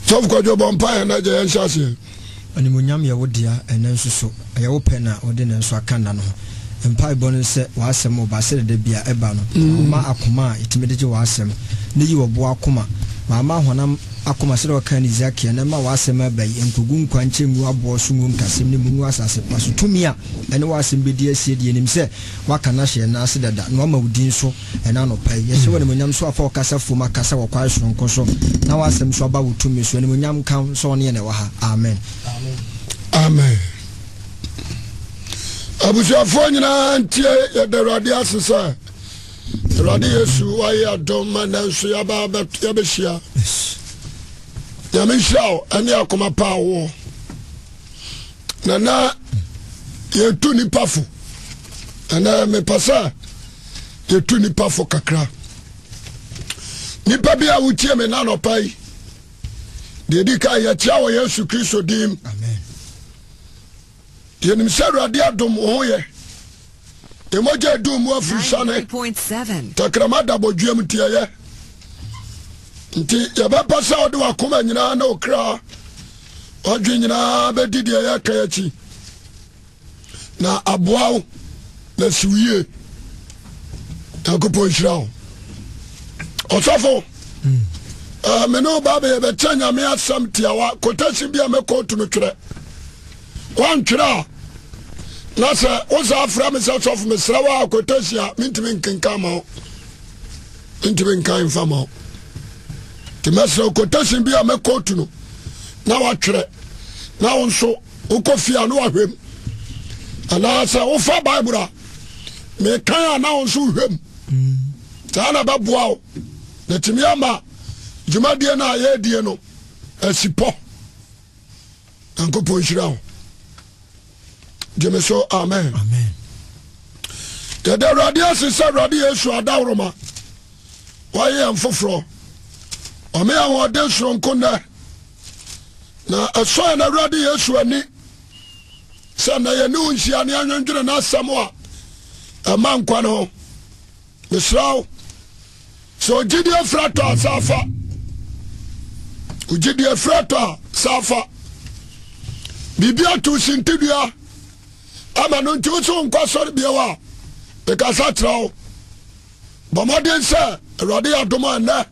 Sɔfo Kwadwo bɔ mpaeɛ na gya yɛnhyɛ aseɛ. Animuonyam yɛ wo dea ɛnnɛ nso so, ɛyɛ wo pɛ na wode ne nso aka nna no ho. Mpaebɔ ne sɛ w'asɛm wɔ ba sɛdeɛ da biara ɛba no, ma akoma a yɛtumi de gye w'asɛm, na yi ɔboɔ akoma, ma ama honam akoma sɛdeɛ wɔkaa no Ezekiel, na mma w'asɛm aba yi nkɔgu nkwankyɛn ngu aboɔ so ngu nkasɛm ne mu ngu asase pa so. Tumi a ɛne w'asɛm bɛdi asie deɛ yɛnim sɛ woaka no ahyɛ yɛn nan ase dada, na woama wo din so Ɛnnɛ anɔpa yi, yɛhyɛ wo animuonyam sɛ woafa wo kasa fam akasa wɔ kwan soronko so, na w'asɛm nso aba wo tumi so. Animuonyam nka wo sɛ wo ne yɛn na ɛwɔ ha. Amen. Amen. Abusuafoɔ nyinaa ntie yɛda Awurade ase sɛ Awurade Yesu wayɛ adom ma nanso yɛaba yɛbɛhyia. Nyame nhyira wo ɛne akoma pa a wowɔ. Na na yɛtu nipa fo. Ɛnɛ mepɛ sɛ yɛtu nipa fo kakra. Nipa bi a wotie me na anɔpa yi, deɛ di kan yɛkyia wɔ Yesu Kristo din. Yɛnim sɛ Awurade adom wo ho yɛ. Mmogya edu mu afurusane. Tɛkrɛma da bɔdweam nti ɛyɛ. Nti yɛbɛpɛ sɛ wode wakoma nyinaa ne okra wadwe nyinaa bɛdi deɛ yɛka akyi. Na aboa wo na si wo yie. Nyankopɔn nhyira wo. Ɔsɔfo, mm. uh, me ne wo ba bɛyɛ bɛkyɛ Nyame asɛm tiawa quotation bi a mɛkɔɔtu no twerɛ. Woantwerɛ a na sɛ wo saa frɛ me sɛ sɔfo mesrɛ wo a quotation a mentumi nkenkan ma wo. Mentumi nkan mfa ma wo. Nti mɛsrɛ quotation bi a mɛkɔɔtu no na watwerɛ na wo nso wokɔ fie a na wahwɛ mu anaasɛ wofa bible a mekan a na wo nso wohwɛ mu saa na bɛboa wo na tumi ama dwumadie no a yɛredie no asi pɔ. Nyankopɔn nhyira wo. Gyeme so amen. Yɛda Awurade ase sɛ Awurade Yesu adaworoma wayɛ yɛn foforɔ. Ɔme ahoɔden soronko nnɛ na ɛsɔ yɛn Awurade Yesu ani sɛ na yɛne wo nhyia ne anwendwene n'asɛm a ɛma nkwa no ho. Mesrɛ wo sɛ ogyidi afira tɔ a sɛ afa ogyidi afira tɔ a sɛ afa biribi ato sintidua ama no nti wo so nkɔ asɔre bio a mekasa kyerɛ wo bɔ mmɔden sɛ awurade yɛ adom a nnɛ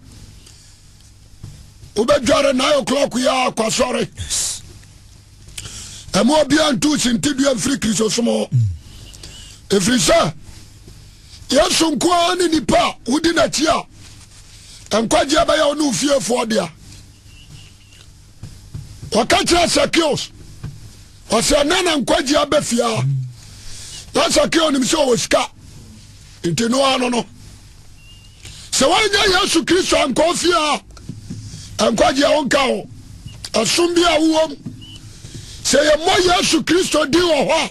wobɛdware 9 o'clock yi a kɔ asɔre ɛma obiara ntu sintidua mfiri kristosom ho ɛfiri sɛ yesu nko ara ne nipa a wodi n'akyi a nkwagyeɛ bɛyɛ wo ne wo fiefoɔ dea ɔka kyerɛ Sakeus ɔsɛ ɛnɛ na nkwagyeɛ abɛ fie a na Sakeo nim sɛ ɔwɔ sika nti no ano no Sɛ woanyɛ Yesu Kristo ankɔ fie a, nkwagyeɛ wo nka ho. Ɛsom bi a wowɔ mu. Sɛ yɛmmɔ Yesu Kristo din wɔ hɔ a,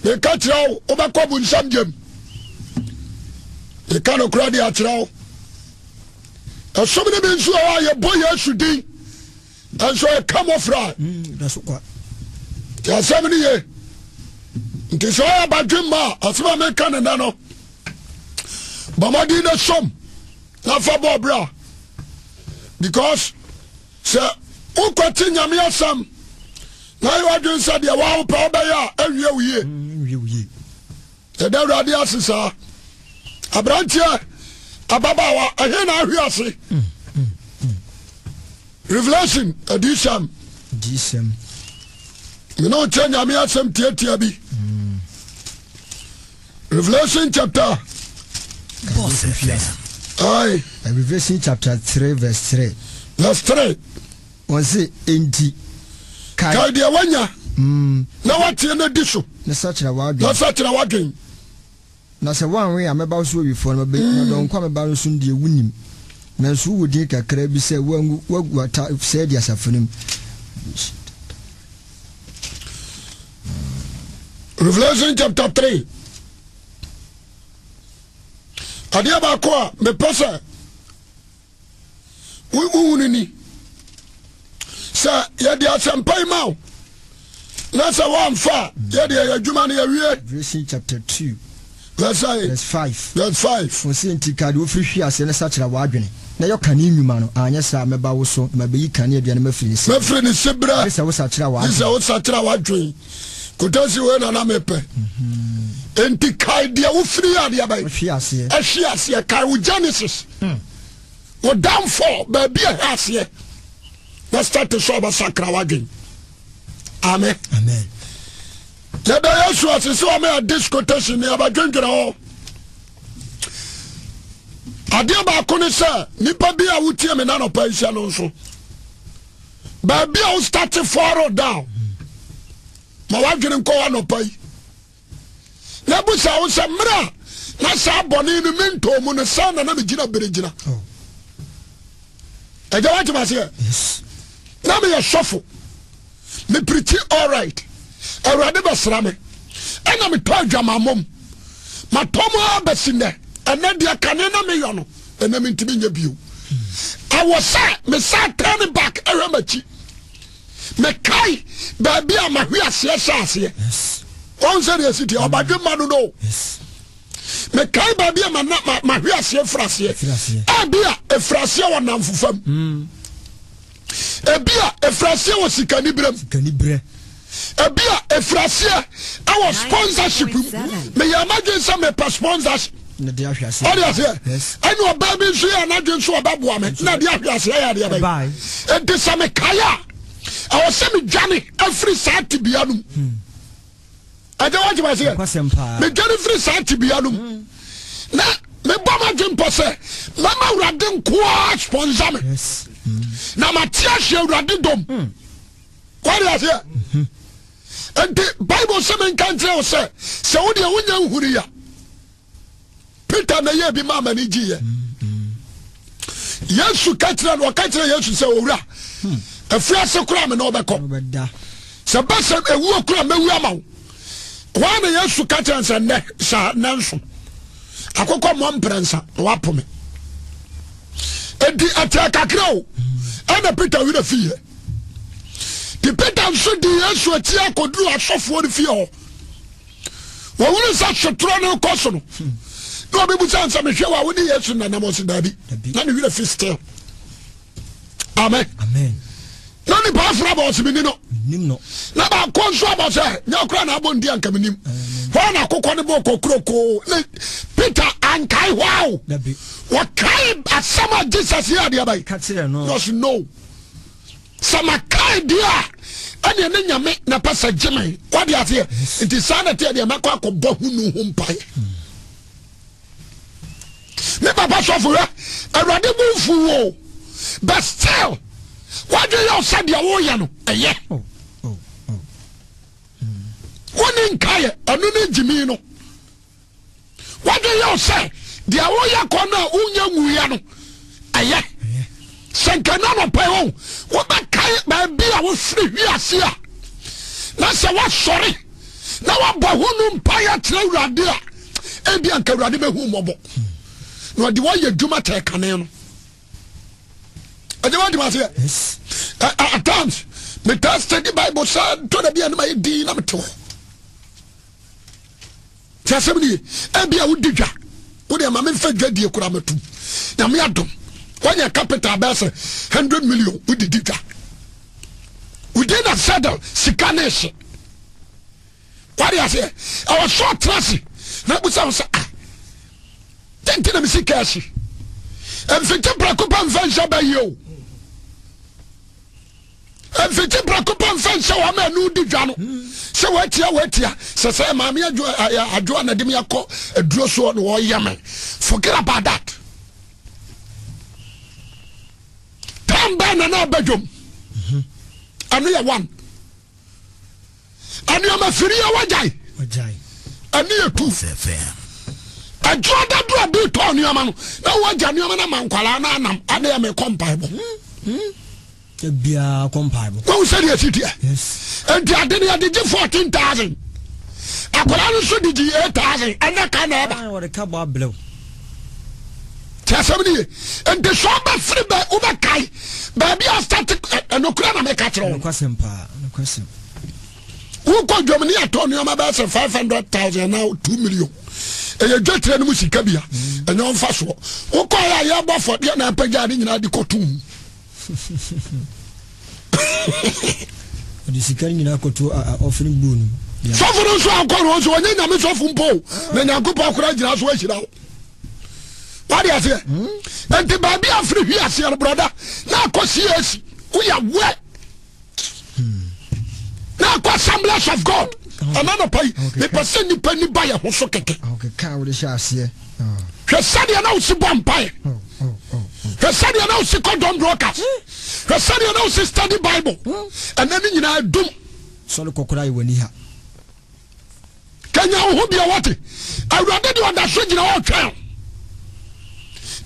meka kyerɛ wo, wobɛkɔ bonsam gyam. Meka nokorɛ de akyerɛ wo. Ɛsom no bi nso wɔ hɔ a yɛbɔ Yesu din, nso ɛka mmɔfra. Nti asɛm no ye. Nti sɛ ɔyɛ badwemma a, asɛm a meka ne nɛ no, bɔ mmɔden na som na fa bɔ bra because sɛ wokɔte nyame asɛm na ayɛ wadwen sɛ deɛ wawopɛ wobɛyɛ a awie wo yie mm, yɛda awurade ase saa aberanteɛ ababaawa ɛhe na ahwe ase mm, mm, revelation adiyisɛm adiyisɛm mene wo kyɛ nyame asɛm tiatia bi Revelation chapter. Boss FM. Aye. Revelation chapter 3 verse 3. Verse 3. Wɔn se enti. Kae deɛ wanya. Mm. Na wateɛ no di so. Na sakyera w'adwen. Na sakyera w'adwen. Na sɛ woanwe a mɛba wo so awifoɔ no mɛbɛ na dɔnko a mɛba no so no deɛ wonim. Nanso wowɔ din kakra bi sɛ woangu woagu ata sɛɛ di asafo no mu. Revelation chapter 3 adeɛ baako a mepɛ sɛ wohunu ni sɛ yɛde asɛmpa yi ma wo na sɛ woamfa a yɛde ɛyɛ adwuma no yɛwie. Revelation chapter 2 verse 5 verse 5. Wɔsi nti ka deɛ ofiri hwi aseɛ no sakyera w'adwene. Na yɔ kane nnwuma no, anyɛ saa a, mɛba wo so, na mabeyi kaneadua no mafiri ne siberɛ. Mafiri ne siberɛ. Gye sɛ wosakyera w'adwene. Gye sɛ wosakyera w'adwene. Kotasi wei na na mepɛ. Enti kae deɛ wofiri yɛ adeɛ bɛn? Ɛhwe aseɛ. Ɛhwe aseɛ. Kae wo Genesis. Wo downfall, baabi a ɛhɛ aseɛ. Na start sɛ ɔbɛsakra w'adwene. Amen. Amen. Yɛda Yesu ase sɛ ɔma yɛ this quotation ne yɛbɛdwendwene ho. Adeɛ baako ne sɛ nipa bi a wotie me nanɔpa nhyɛ no nso baabi a wo start fall down ma wadwene nkɔ hɔ anɔpa yi na busa wo sɛ mmerɛ a na saa bɔne no mentɔɔ mu no sɛ na na megyina bere gyina ɛgya woatem aseɛ na meyɛ sɔfo mepirikyi alright awurade bɛsra me ɛna metɔ adwamammɔ mu matɔ mu ara bɛsi nnɛ ɛnɛ deɛ kane na meyɔ no ɛnɛ mentumi nyɛ bio ɛwɔ sɛ mesa turn back ɛhwɛ m'akyi mekae baabi a mahwe aseɛ hyɛ aseɛ wɔn sɛ deɛ ɛsi teɛ ɔbadwe ma no no mekae baabi a mahwe aseɛ firi aseɛ ɛbi a ɛfiri aseɛ wɔ namfo fam hmm. Ebi a ɛfiri aseɛ wɔ sikaniberɛ mu. Ebi a ɛfiri aseɛ ɛwɔ sponsorship mu. Meyɛ m'adwene sɛ mepɛ sponsorship. Ɔde aseɛ ɛne ɔbaa bi nso yɛ n'adwene nso ɔbɛboa me na de ahwe aseɛ yɛ adeɛ bɛyɛ. Enti sɛ mekae a ɛwɔ sɛ medwane afiri saa tebea no mu. Hmm. Ɛgya wagye ma seɛ. Medwane firi saa tebea no mu. Hmm. Na mebɔ m'adwene mpɔ sɛ mɛma Awurade nkoa sponsor me. Hmm. Na mate ahwe Awurade dɔm. Hmm. Wade aseɛ. Hmm. Nti Bible sɛ menka nkyerɛ wo sɛ sɛ wodeɛ wonya nhunu ya. Peter na ɛyɛ bi maa m'ani gyeeɛ. Yesu ka kyerɛ no, ɔka kyerɛ Yesu sɛ owura, afiase koraa me na ɔbɛkɔ. Sɛ bɛsɛ ewuo koraa mɛwu ama wo. Hɔ na Yesu ka kyerɛ sɛ nnɛ saa nnɛ nso akokɔ mmɔ mprɛnsa na wapo me. Enti ɛkyɛɛ kakra o, ɛna Peter werɛ fiiɛ. Nti Peter nso di Yesu akyi akɔduru asɔfoɔ no fie hɔ. Wɔhunu sɛ sotorɔ no rekɔ so no, na ɔbɛbusa sɛ mehwɛ wɔ a wo ne Yesu nanam ɔse daabi. Na ne werɛ fi still. Amen. Na nipa afra bɔ ɔse meni no. Na baako nso abɔ sɛ nyɛ kora na abɔ ndi anka menim. Hɔ na akokɔ no bɔ kokurokoo ne Peter ankae hɔ a o. Wɔkae asɛm a Jesus yɛ adeɛ bɛyi. Na ɔse no. Sɛ makae deɛ a, ɛneɛ ne Nyame na pɛ sɛ gye me. Wade aseɛ? Nti saa na teɛ deɛ mɛkɔ akɔbɔ hunu ho mpaeɛ. Me papa sɔfo hwɛ, Awurade bo mfu wo, but still, wadwe yɛ sɛ deɛ woyɛ no ɛyɛ. Wone nkaeɛ, ɛno ne gyimi no. W'adwene yɛ wo sɛ deɛ woyɛ kɔ no a wonya nwuiɛ no ɛyɛ. Sɛ nka na nɔpɛ o, wobɛkae baabi a wofiri wiase a, na sɛ woasɔre na woabɔ ho no mpaeɛ akyerɛ Awurade a, ebi anka Awurade bɛhu mmɔbɔ na ɔde woayɛ adwuma kyɛɛ kane no. Ɛnyɛ w'adwuma aseɛ. At times, metaa study Bible saa tɔ da bi a ne ma yɛ din na mete hɔ. Ti asɛm no ye. Ebia wodi dwa. Wo deɛ ma memfa dwadie koraa mɛtom. Nyame adom. Woanya capital bɛyɛ sɛ 100 million wode di dwa. Within a settle sika ne hye. Wade aseɛ. Ɛwɔ sɛ ɔtena ase na abusa wo sɛ ah dɛn nti na me sika ahye. Mfiti prɛko pɛ mfa nhyɛ bɛyɛ o. mfiti prɛko pɛ mfa nhyɛ wɔn a ɛno di dwa no sɛ wɔatia wɔatia sɛ sɛ maame adwo a na de me akɔ aduro soɔ na wɔyɛ me forget about that time bɛn na na aba dwom ɛno yɛ one Nneɛma firi yɛ wagyae. Ɛne yɛ tu. Adwuma dadu a bi tɔ nneɛma no na wagya nneɛma no ama nkwadaa no anam ɛne yɛ mekɔ mpaebɔ. Biara kɔ mpaebɔ. Wɔn sɛ deɛ si teɛ. Nti ade no yɛde gye 14,000. Akwadaa no nso de gye 8,000 ɛnɛ ka na ɛba. Wɔde ka bɔ abrɛw. Ti asɛm no ye. Nti sɛ ɔbɛfiri bɛ wobɛkae baabi a start ɛnokora na meka kyerɛ wo. Nokwasɛm paa, nokwasɛm. Wokɔ dwam ne yɛtɔ nneɛma bɛyɛ sɛ 500,000 anaa 2 million. Ɛyɛ dwatire no mu sika bia. Ɛnyɛ ɔmfa soɔ. Wokɔɛ a yɛbɔ afɔdeɛ na apagya ne nyinaa de kɔto mu. Ɔde sika no nyinaa kɔto offering bowl no. Sɔfo no nso ankɔ no nso ɔnyɛ nyame sɔfo mpo na Nyankopɔn koraa gyina so ahyira wo. Wade aseɛ? Hmm? Nti baabi a firi hwi aseɛ no brɔda na akɔ CAC woyɛ wɛ na akɔ Assemblies of God ɛna nɔpa yi mepɛ sɛ nnipa ni ba yɛ ho so kɛkɛ. Hwɛ sɛdeɛ na wosi bɔ mpaeɛ. Hwɛ sɛdeɛ na wosi kɔ dɔm broadcast. Hwɛ sɛdeɛ na wosi study Bible. Ɛnɛ ne nyinaa dum. Sɔre kɔkora yɛ w'ani ha. Kanya wo ho bia wate. Awurade deɛ ɔda so gyina hɔ twɛn.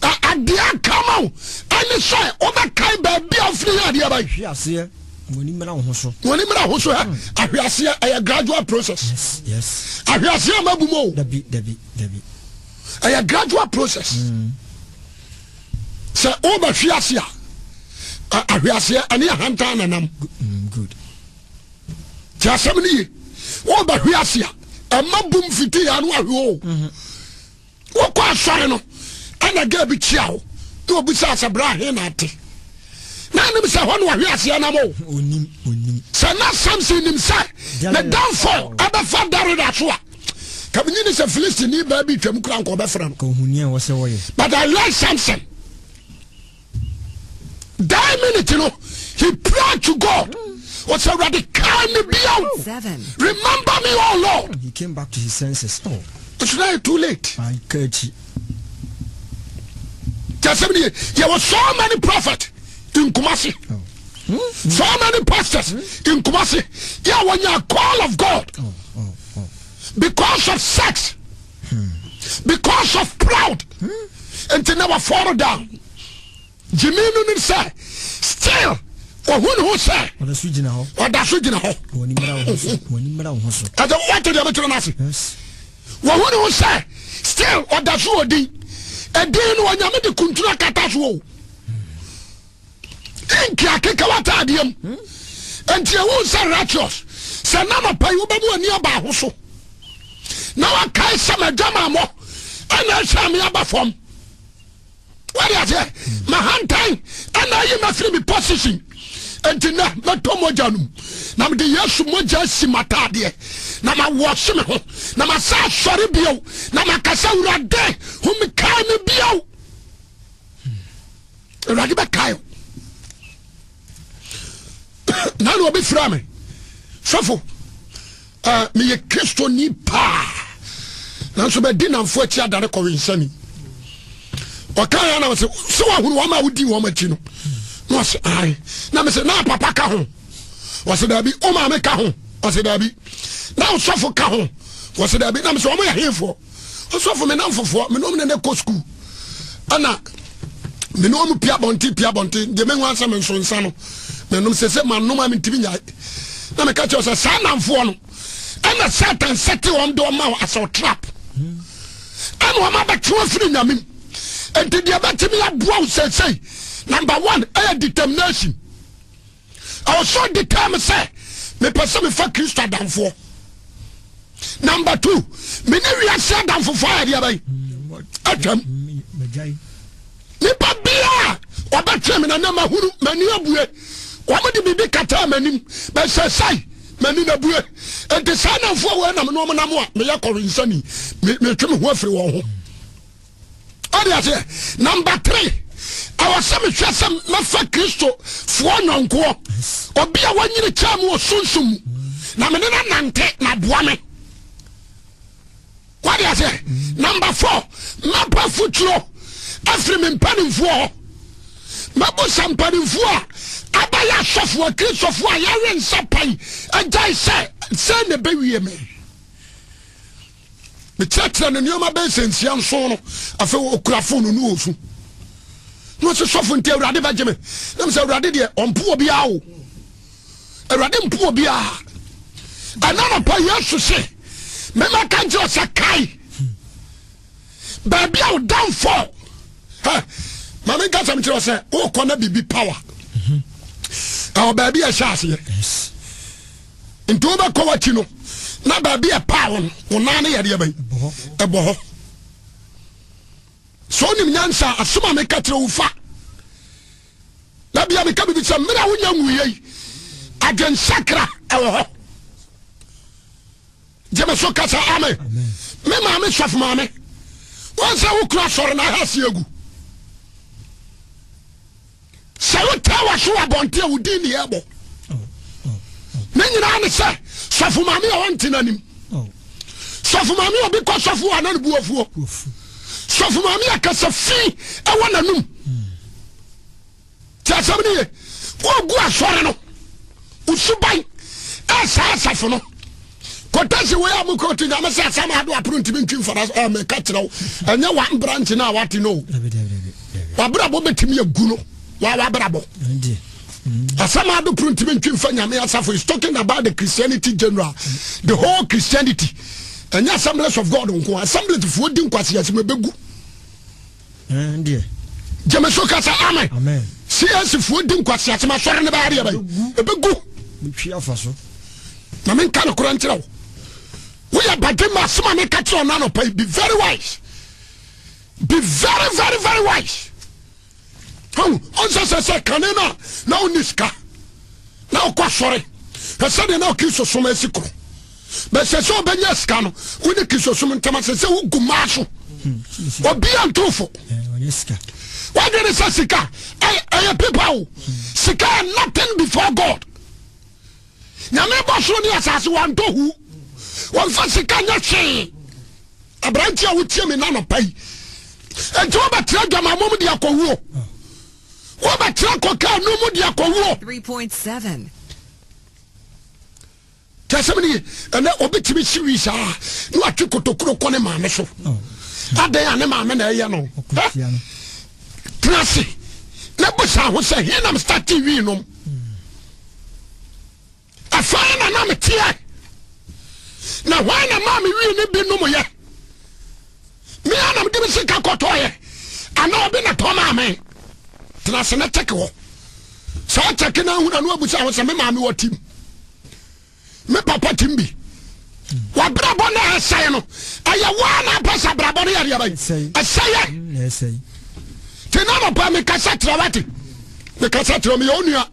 Na adeɛ aka ma wo ɛne sɛ wobɛkae baabi a wofiri yɛ adeɛ bɛn. Hwe aseɛ wɔn ani mmra wo ho so. Wɔn ani mmra ho so hɛ. Ahwe aseɛ ɛyɛ gradual process. Yes, yes. Ahwe aseɛ ama bu mu o. Dabi, dabi, dabi. Ɛyɛ gradual process. Sɛ wobɛhwe ase a, ahwe aseɛ ɛne ahantan nanam. Good. Ti asɛm no ye. Wobɛhwe ase a, ɛma bum fiti ya no ahwe o. Wokɔ asɔre no, ɛna gɛ bi kyia wo na obisa sɛ bra he na ate. Na anim sɛ hɔ na wahwe aseɛ nam o. Sɛ na Samson nim sɛ ne downfall ɛbɛfa Darida so a, ka menyini sɛ Filistini baa bi twam kora nka ɔbɛfrɛ no. But I like Samson. That minute no, he prayed to God. Ɔsɛ Awurade kae me bio. Remember me, oh Lord. He came back to his senses. Oh. It's not too late. Akyi. Kyasɛm ni yɛwɔ so many prophets in Kumasi. Oh. So many pastors in Kumasi. Yeah, when you call of God. Oh, oh, oh. Because of sex. Because of proud. Nti na wa fall down. Gyimi no nim sɛ still ɔhu ne ho sɛ ɔda so gyina hɔ. Ɔda so gyina hɔ. Wɔn mmra wo ho so. Ɛsɛ wɔte deɛ mekyerɛ no ase. Wɔhu ne ho sɛ still ɔda so wɔ din. Ɛdin no ɔnyame de kuntunu akata so o. Inki akeka w'ataadeɛ mu. Nti ɛwo sɛ righteous sɛ nanɔpa yi wobɛmu ani aba ho so na wakae sɛ m'adwamammɔ ɛna ɛhyɛ me aba fam. Wade aseɛ mahantan ɛna ayi mafiri me position nti nɛ mɛtɔ mogya no mu na mede Yesu mogya asi m'ataadeɛ na mawɔhye me ho na masa asɔre bio na makasa Awurade hu me kae me bio. Awurade bɛkae o. Na na obi frɛ me sɔfo uh, meyɛ kristoni paa nanso bɛdi namfo akyi adane kɔwensani ɔka ya na sɛ sɛ wahunu wɔn a wodi wɔn akyi no na ɔsɛ ae na mesɛ na papa ka ho ɔsɛ daabi o maame ka ho ɔsɛ daabi na ɔsɔfo ka ho ɔsɛ daabi na mesɛ wɔn yɛ hefoɔ Ɔsɔfo me namfofoɔ me ne wɔn na ɛkɔ sukuu ɛna me ne wɔn pia bɔnten pia bɔnten deɛ mehu asɛ me nso nsa no menom sɛ sɛ manom a mentumi nyae na meka kyerɛ sɛ saa namfoɔ no ɛna satan sɛte wɔn de wɔn ma asɛ trap ɛna wɔn abɛtwe wɔn afiri nyame mu nti deɛ bɛtumi aboa wo sɛsɛi number one ɛyɛ determination ɛwɔ sɛ determine sɛ mepɛ sɛ mefa kristo adamfoɔ number two mene wiase adamfofoɔ ayɛ deɛ bɛn atwam nipa biaa ɔbɛtwe me na na mahunu m'ani abue wɔn de biribi kataa m'anim bɛsɛ sɛe m'ani na bue nti saa namfoɔ wɔ nam ne wɔn nam a meyɛ kɔwensani metwe me ho afiri wɔn ho Ɔde aseɛ. Number three, ɛwɔ sɛ mehwɛ sɛ mɛfa Kristo foɔ nyɔnkoɔ, obi a wanyini kyɛn mu wɔ sunsum mu, na mene no nante na aboa me. Wade aseɛ. Number four, mɛpɛ futuro afiri me mpanimfoɔ hɔ. Mɛbusa mpanimfoɔ a abɛyɛ asɔfoɔ Kristofoɔ a yɛawe nsa pan agyae sɛ sɛ na ɛbɛwie me. Mekyerɛkyerɛ no nneɛma bɛyɛ sɛ nsia nson no, afei ɔkura fon no ne ɔsu. Na ɔsɛ sɔfo nti Awurade bɛgye me. Na mesɛ Awurade deɛ ɔmpo obiara o. Awurade mpo obiara. Ɛna nɔpa Yesu se, mema ka nkyerɛ sɛ kae baabi a wo downfall. Ma menka sɛm kyerɛ sɛ wokɔ na biribi power. Ɛwɔ baabi a ɛhyɛ aseɛ. Nti wobɛkɔ w'akyi no na baabi a ɛpaa wo no wo nan no yɛdeɛ bɛn ɛbɔ hɔ. Sɛ wonim nyansa a, asɛm a meka kyerɛ wo fa. Na bia meka biribi sɛ mmerɛ a wonya nwuiɛ yi, adwensakra ɛwɔ hɔ. Gye me so ka sɛ amen. Me maame sɔfo maame, wɔn sɛ wokura sɔre na aha ase agu. Sɛ wotaa w'aso wɔ abɔnten a, wo din ne yɛbɔ. Ne nyinaa ne sɛ sɔfo maame a ɔnte n'anim. Sɔfo maame a obi kɔ sɔfo a na ne bu afuo. Sɔfo maame a kasa fi ɛwɔ n'anum. Ti asɛm no ye. Wogu asɔre no, wo suban ɛsaa asafo no. Kɔtɛsi wei a mokɔ ti nyame sɛ asɛm ado apono ntumi ntwi mfara ɛ meka kyerɛ wo ɛnyɛ one branch no a wate no o. Wabrabɔ bɛtumi agu no wa wabrabɔ. Asɛm ado pono ntumi ntwi mfa nyame asafo is talking about the Christianity general the whole Christianity ɛnyɛ Assemblies of God nko Assemblies foɔ di nkwasi asɛm ɛbɛgu. Gyeme so ka sɛ amen. CAC foɔ di nkwaseasɛm asɔre no bɛyɛ adeɛ bɛyɛ ɛbɛgu. Na menka nokorɛ nkyerɛ wo woyɛ badwe ma asɛm a meka kyerɛ ɔno anɔpa yi be very wise be very very very wise ɔnsɛ sɛ sɛ kane no a na wonni sika na wokɔ asɔre hwɛ sɛdeɛ na ɔkristo som asi korɔ bɛsɛ sɛ ɔbɛnya sika no wo ne kristosom ntam asɛ sɛ wogu maa so obi a ntofo wadwene sɛ sika ɛyɛ pepa o sika yɛ nothing before God nyame bɔ soro ne asase wantɔ hu wɔmfa sika nyɛ hwee aberante a wotie me nanɔpa yi enti wobɛtena adwamammɔ mu de akɔwuo wobɛtena kɔkaa no mu de akɔwuo 3.7. Te asɛm no ye. Ɛnɛ obi tumi si wi saa na watwe kotokuro kɔ ne maame so. Oh. Adɛn a ne maame na ɛyɛ no. Tena ase na busa ho sɛ he nam starte wi nom. Afei na na meteɛ. Na hwan na maa me wi ne bi nom yɛ? Me a na mede me sika kɔtɔɔyɛ anaa obi na tɔ maa me? Tena ase na kyɛke hɔ. Saa kyɛke no ahunu ano abusa ho sɛ me maame wɔ tim. Me papa tim bi. Wabrabɔ no ɛsɛe no ɛyɛ waa na apɛ sɛ abrabɔ no yɛdeɛ bɛn ɛsɛeɛ. Te na nɔpa mekasa kyerɛ wate mekasa kyerɛ meyɛ onua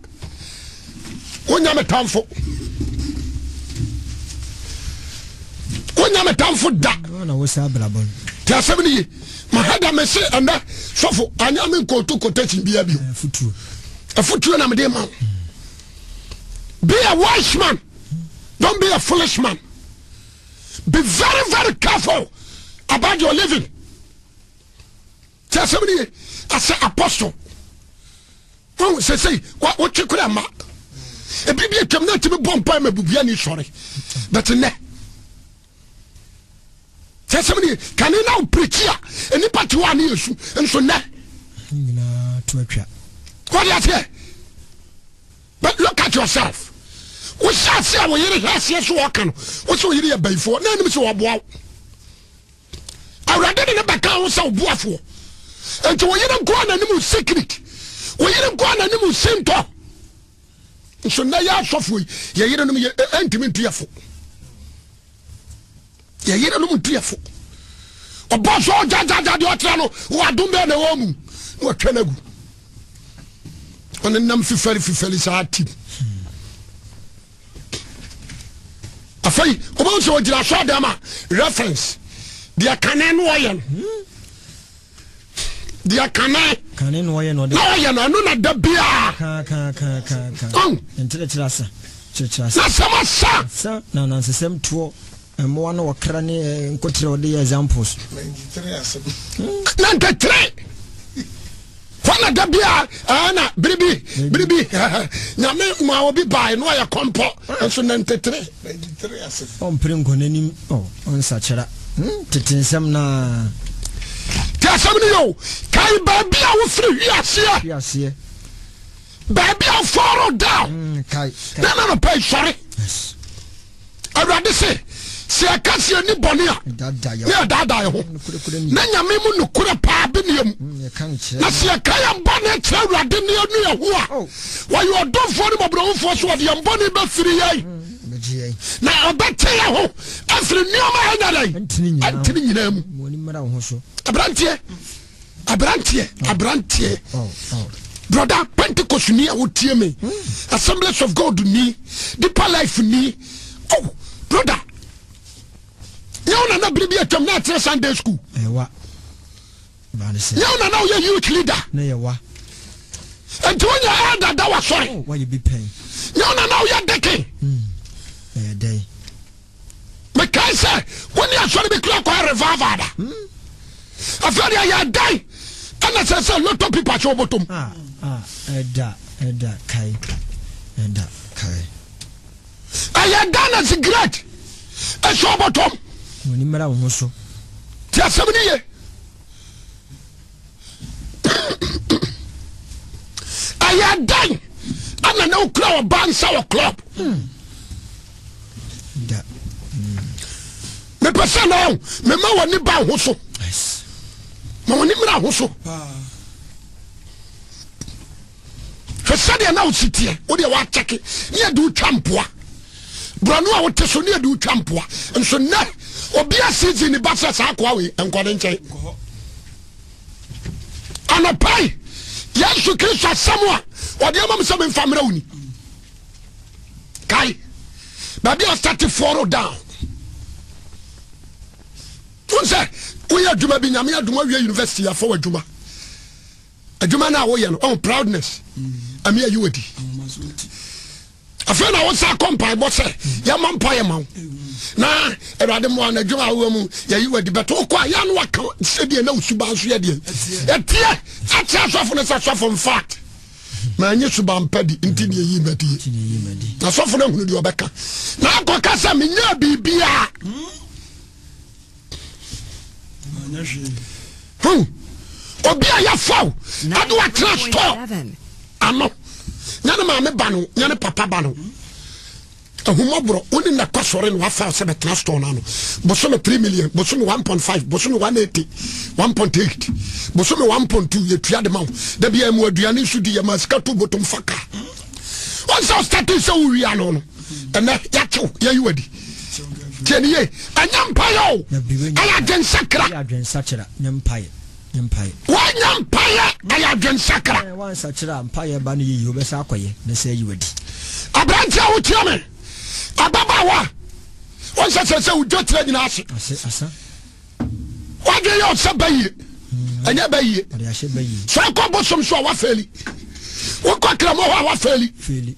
wonya me tamfo wonya me tamfo da te asɛm no ye mahada me se ɛnɛ sɔfo anya me nkɔɔto quotation bia bio afotuo na mede ma wo be a wise man don't be a foolish man be very very careful about your living te asɛm no ye asɛ apostle Wahu sesei wotwe kora ma ebi bi atwam na atumi bɔ mpae ma bubua ni sɔre but nnɛ sɛ sɛm ne kane na wopirikyi a nnipa te hɔ a ne yɛsu nso nnɛ nyinaa to atwa wɔde aseɛ but look at yourself wohyɛ ase a wo yere hwɛ aseɛ so wɔka no wo sɛ wo yere yɛ bayifoɔ na anim sɛ wɔboa wo Awurade de ne bɛka ho sɛ ɔboafoɔ. Nti wo yere nko a n'anim secret, wo yere nko a n'anim sintɔ. Nso nnɛ yɛ asɔfoɔ yi, yɛ yerenom yɛ ɛntumi ntu yɛ fo. Yɛ yerenom ntu yɛ fo. Ɔbɔ so ɔgyagyagya deɛ ɔkyerɛ no, wɔ adom bɛɛ na ɛwɔ mu, na wɔtwa no agu. Ɔne nam fifɛri fifɛri saa tim. Afei wobɛhu sɛ ɔgyina asɔre dɛm a reference deɛ kane no ɔyɛ no deɛ kane kane no ɔyɛ no na ɔyɛ no ɛno na da biara nkyerɛkyerɛ asa kyerɛkyerɛ asa na sɛm asa sa na nansesɛm toɔ mmoa no wɔkra ne eh, nkoterɛ ɔde yɛ examples 93 Hɔ na da bia ɛna biribi biribi nyame ma obi bae no ayɛ kɔmpɔ nso 93. Ɔmpere nkɔ n'anim ɔnsakyera hmm, tete nsɛm naa. Te asɛm no yɛ o kae baabi a wofiri hwi aseɛ. Hwi aseɛ. Baabi a fall down. Hmm, kae. Na na nɔpɛ sɔre. Yes. Awurade se, sɛ yɛka sɛ yɛnni bɔne a, ne yɛdaadaa yɛ ho, na Nyame mu nokorɛ paa bi nni yɛ mu. Na sɛ yɛka yɛn bɔne kyerɛ Awurade ne yɛnu yɛn ho a, ɔyɛ ɔdomfoɔ ne mmɔborɔhufoɔ so ɔde yɛn bɔne bɛfiri yɛn, na ɔbɛte yɛn ho afiri nneɛma a ɛnyɛ dɛn ɛntene nyinaa mu. Aberanteɛ. Aberanteɛ, aberanteɛ. Brother, Pentecost ni a wotie me. Assemblies of God ni, Deeper Life ni. Oh, brother. Nyɛ wo nana bere bi atwam na akyerɛ Sunday school. Ɛwa. Nyɛ wo nana woyɛ youth leader. Ne yɛ wa. Nti wonya elder da wasɔre. Oh, wayɛ bi pɛn. Nyɛ wo nana woyɛ deacon. Ɛyɛ dɛn. Mekae sɛ wo ne asɔre bi kura kɔɛ revival da. Afei deɛ yɛ dɛn ɛna sɛ sɛ lotto pipa hyɛ wobɔtɔm. Ah, ah, ɛda, ɛda, kae, ɛda, kae. Ɛyɛ dɛn na cigarette ɛhyɛ wobɔtɔm. W'ani mmra wo ho so. Ti asɛm no ye. Ɛyɛ dɛn ɛna na wokura ɔba nsa wɔ club. Hmm. Da. Mepɛ sɛ na mema w'ani ba ho so. Ma w'ani mmra ho so. Hwɛ sɛdeɛ na wosi teɛ, wodeɛ woakyɛke ne yɛde wotwa mpoa. Borɔno a wote so ne yɛde wotwa mpoa. Nso nnɛ, obi a season ne ba sɛ saa akoa wei, nkɔ ne nkyɛn. Anɔpa yi, Yesu Kristo asɛm a ɔde ama me sɛ memfa mmerɛ wo ni. Kae, baabi a ɔstate fall down. Wo sɛ woyɛ adwuma bi, Nyame adom awie university afa w'adwuma. Adwuma no a woyɛ no, ɔn proudness, ɛmi ayi wadi. Afei na wosa kɔ mpaebɔ sɛ yɛmmɔ mpaeɛ ma wo na awurade mmoa no adwuma a wowɔ mu yɛyi wadi bɛto wokɔ a yɛ no waka sɛdeɛ na wo suban so yɛ deɛ ɛteɛ akyerɛ asɔfo no sɛ sɔfo infact manyɛ suban pa di nti deɛ yi madie na sɔfo no ahunu deɛ ɔbɛka na akɔka sɛ menyɛ biribiaa. Hmm. Obi a yɛfa wo ɛde watena store ano nyɛ ne maame ba no nyɛ ne papa ba no ahumɔborɔ wo ne na kɔ sɔre na wafa sɛ bɛtena store no ano bosome 3 million bosome 1.5 bosome 180 1.8 bosome 1.2 yɛtua de ma wo da bia mu aduane nso di yɛma sika to botom fa ka ɔnsɛ ɔstate sɛ wowia no no ɛnɛ yɛakyew yɛyi wadi Tie ne yie, ɛnyɛ mpaeɛ o, ɛyɛ adwensakra. Ɛyɛ adwensakyera, nyɛ mpaeɛ, nyɛ mpaeɛ. Wɔnyɛ mpaeɛ, ɛyɛ adwensakra. Ɛɛ wansakyera a mpaeɛ ba no yie, wobɛsa akɔyɛ na sɛ ayi wadi. Aberanteɛ a wotia me, ababaawa, wɔnsɛ sɛ sɛ wodwa tira nyinaa ase. Ase asa. Wadwen yɛ ɔsɛ bayie, ɛnyɛ bayie. Sɛ wokɔ bosom so a wafɛli, wokɔ kramɔ hɔ a wafɛli,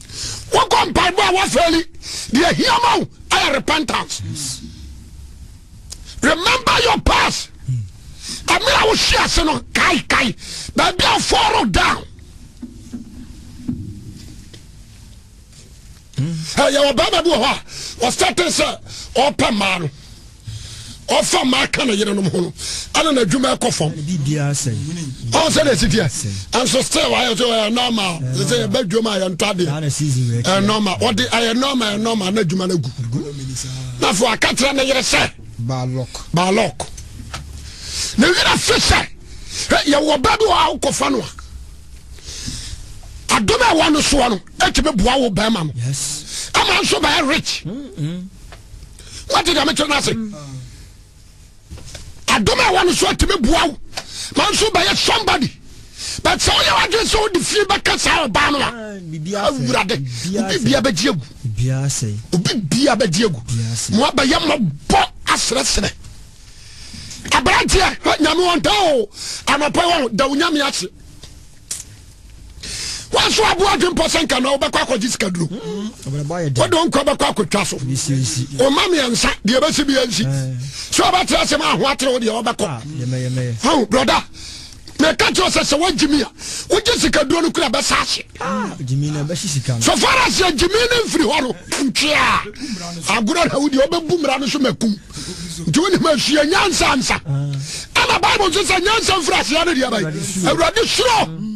wokɔ mpaebɔ a wafɛli. Deɛ hia ma wo ɛyɛ repentance. Remember your past. Ɛmere a wohwe ase no, kae kae baabi a fall down. Yɛwɔ bɛrima bi wɔ hɔ a ɔsɛte sɛ ɔpɛ mmaa no ɔfa mmaa ka ne yerenom ho no ɛna n'adwuma ɛkɔ fam ɔn sɛ na ɛsi teɛ nso still ayɛ sɛ ɔyɛ normal sɛ sɛ yɛbɛ dwom a yɛntɔ adeɛ ɛyɛ normal ɔde ɛyɛ normal ɛyɛ normal na adwuma no agu na afei aka kyerɛ ne yere sɛ baalɔk na werɛ fi sɛ yɛwɔ ba bi wɔ a wokɔfa no a adom a ɛwɔ no soɔ no ɛtumi boa wo bɛrima no ama nso bɛyɛ rich wate deɛ mekyerɛ no ase adom a ɛwɔ no so atumi boa wo ma nso bɛyɛ somebody but sɛ woyɛ w'adwene sɛ wode fie bɛka saa ɔbaa no a awurade obi bia bɛgye agu obi bia bɛgye agu mo abɛyɛ mmɔbɔ aserɛserɛ aberanteɛ nyame wɔnta o anɔpɛ wɔ da wo nyame ase Wanso aboa adwempɔ sɛ nka na wobɛkɔ akɔgye sikaduro. Wode wo nkwa bɛkɔ akɔtwa so. Ɔma mmiɛnsa deɛ ɛbɛsi bi ansi. Sɛ ɔbɛtena ase ma aho atere wo deɛ ɔbɛkɔ. Ho brɔda meka kyerɛ sɛ sɛ woagye mi a wogye sikaduro no kura bɛsa ahye. So far as yɛgye mi no mfiri hɔ no ntwea agorɔ na wodeɛ wobɛbu mmara no so makum. Nti wonim asua nyansa ansa. Ɛna Bible nso sɛ nyansa mfiri aseɛ no deɛ bɛyɛ Awurade suro.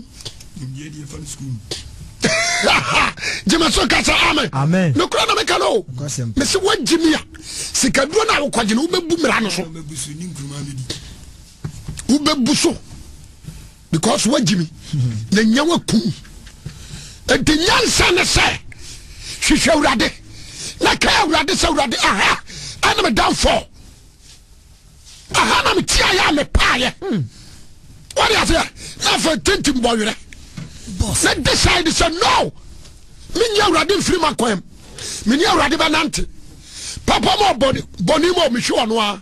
Gyeme so ka sɛ amen. Nokora na meka no o. Mese woagye mi a sikaduro no a wokɔgye no wobɛbu mmara no so. Wobɛbu so because woagye mi na nya wakum. Enti nyansa ne sɛ hwehwɛ Awurade na ka Awurade sɛ Awurade aha ɛne me downfall. Aha na metiaeɛ a mepaeɛ. Wode aseɛ? Na afei tintim bɔ werɛ. Na decide sɛ no, menyi Awurade mfiri m'akwan mu. Mene Awurade bɛnante. Papa mu ɔbɔne, bɔne mu ɔmehwe ɔno ara.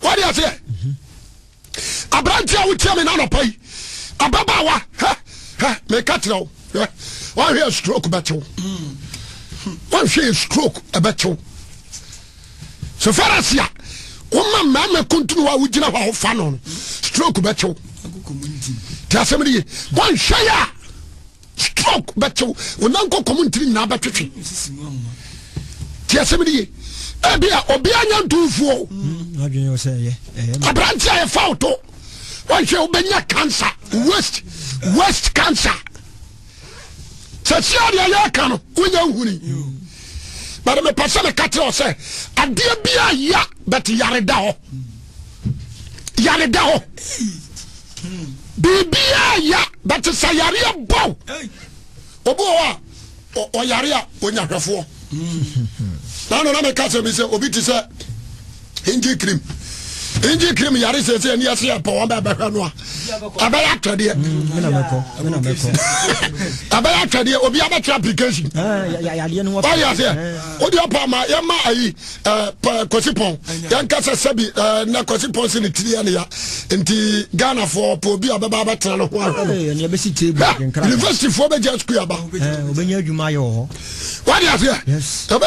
Wode aseɛ? Aberante a wotia me n'anɔpa yi, ababaawa, hɛ, hɛ, meka kyerɛ wo, hɛ, wanhwɛ stroke bɛkyew. Wanhwɛ stroke ɛbɛkyew. So far as a woma mmarima kuntunu a wogyina hɔ a wofa no no stroke bɛkyew te asɛm no ye wɔnhwɛ yɛ a stroke bɛkyew wonam kɔkɔm ntiri nyinaa bɛtwetwe te asɛm no ye ebi a obi anya ntumfuo aberante a yɛfa wo to wɔnhwɛ wobɛnya cancer waist waist cancer Sɛsi a deɛ yɛreka no wonya nhuni but mepɛ sɛ meka kyerɛ wo sɛ adeɛ bi a ya but yare da hɔ yare da hɔ biribi a ya but sɛ yareɛ bɔw obi wɔ hɔ a ɔyare a ɔnya hwɛfoɔ na no na meka sɛ mi sɛ obi te sɛ Engine cream engine cream yare sɛ sɛ ɛni ɛsɛ yɛ pɔ wɔn bɛ bɛhwɛ no a ɛbɛyɛ atwɛdeɛ ɛbɛyɛ atwɛdeɛ obi abɛtwerɛ application ɔyɛ aseɛ wode ɔpɔ ama yɛma ayi kwasi pɔn yɛnka sɛ sɛbi na kwasi pɔn sɛ ne tiri yɛ ne ya nti ghanafoɔ pɔ obi a ɔbɛba abɛtena no ho ahwɛ no universityfoɔ bɛgya sukuu aba wade aseɛ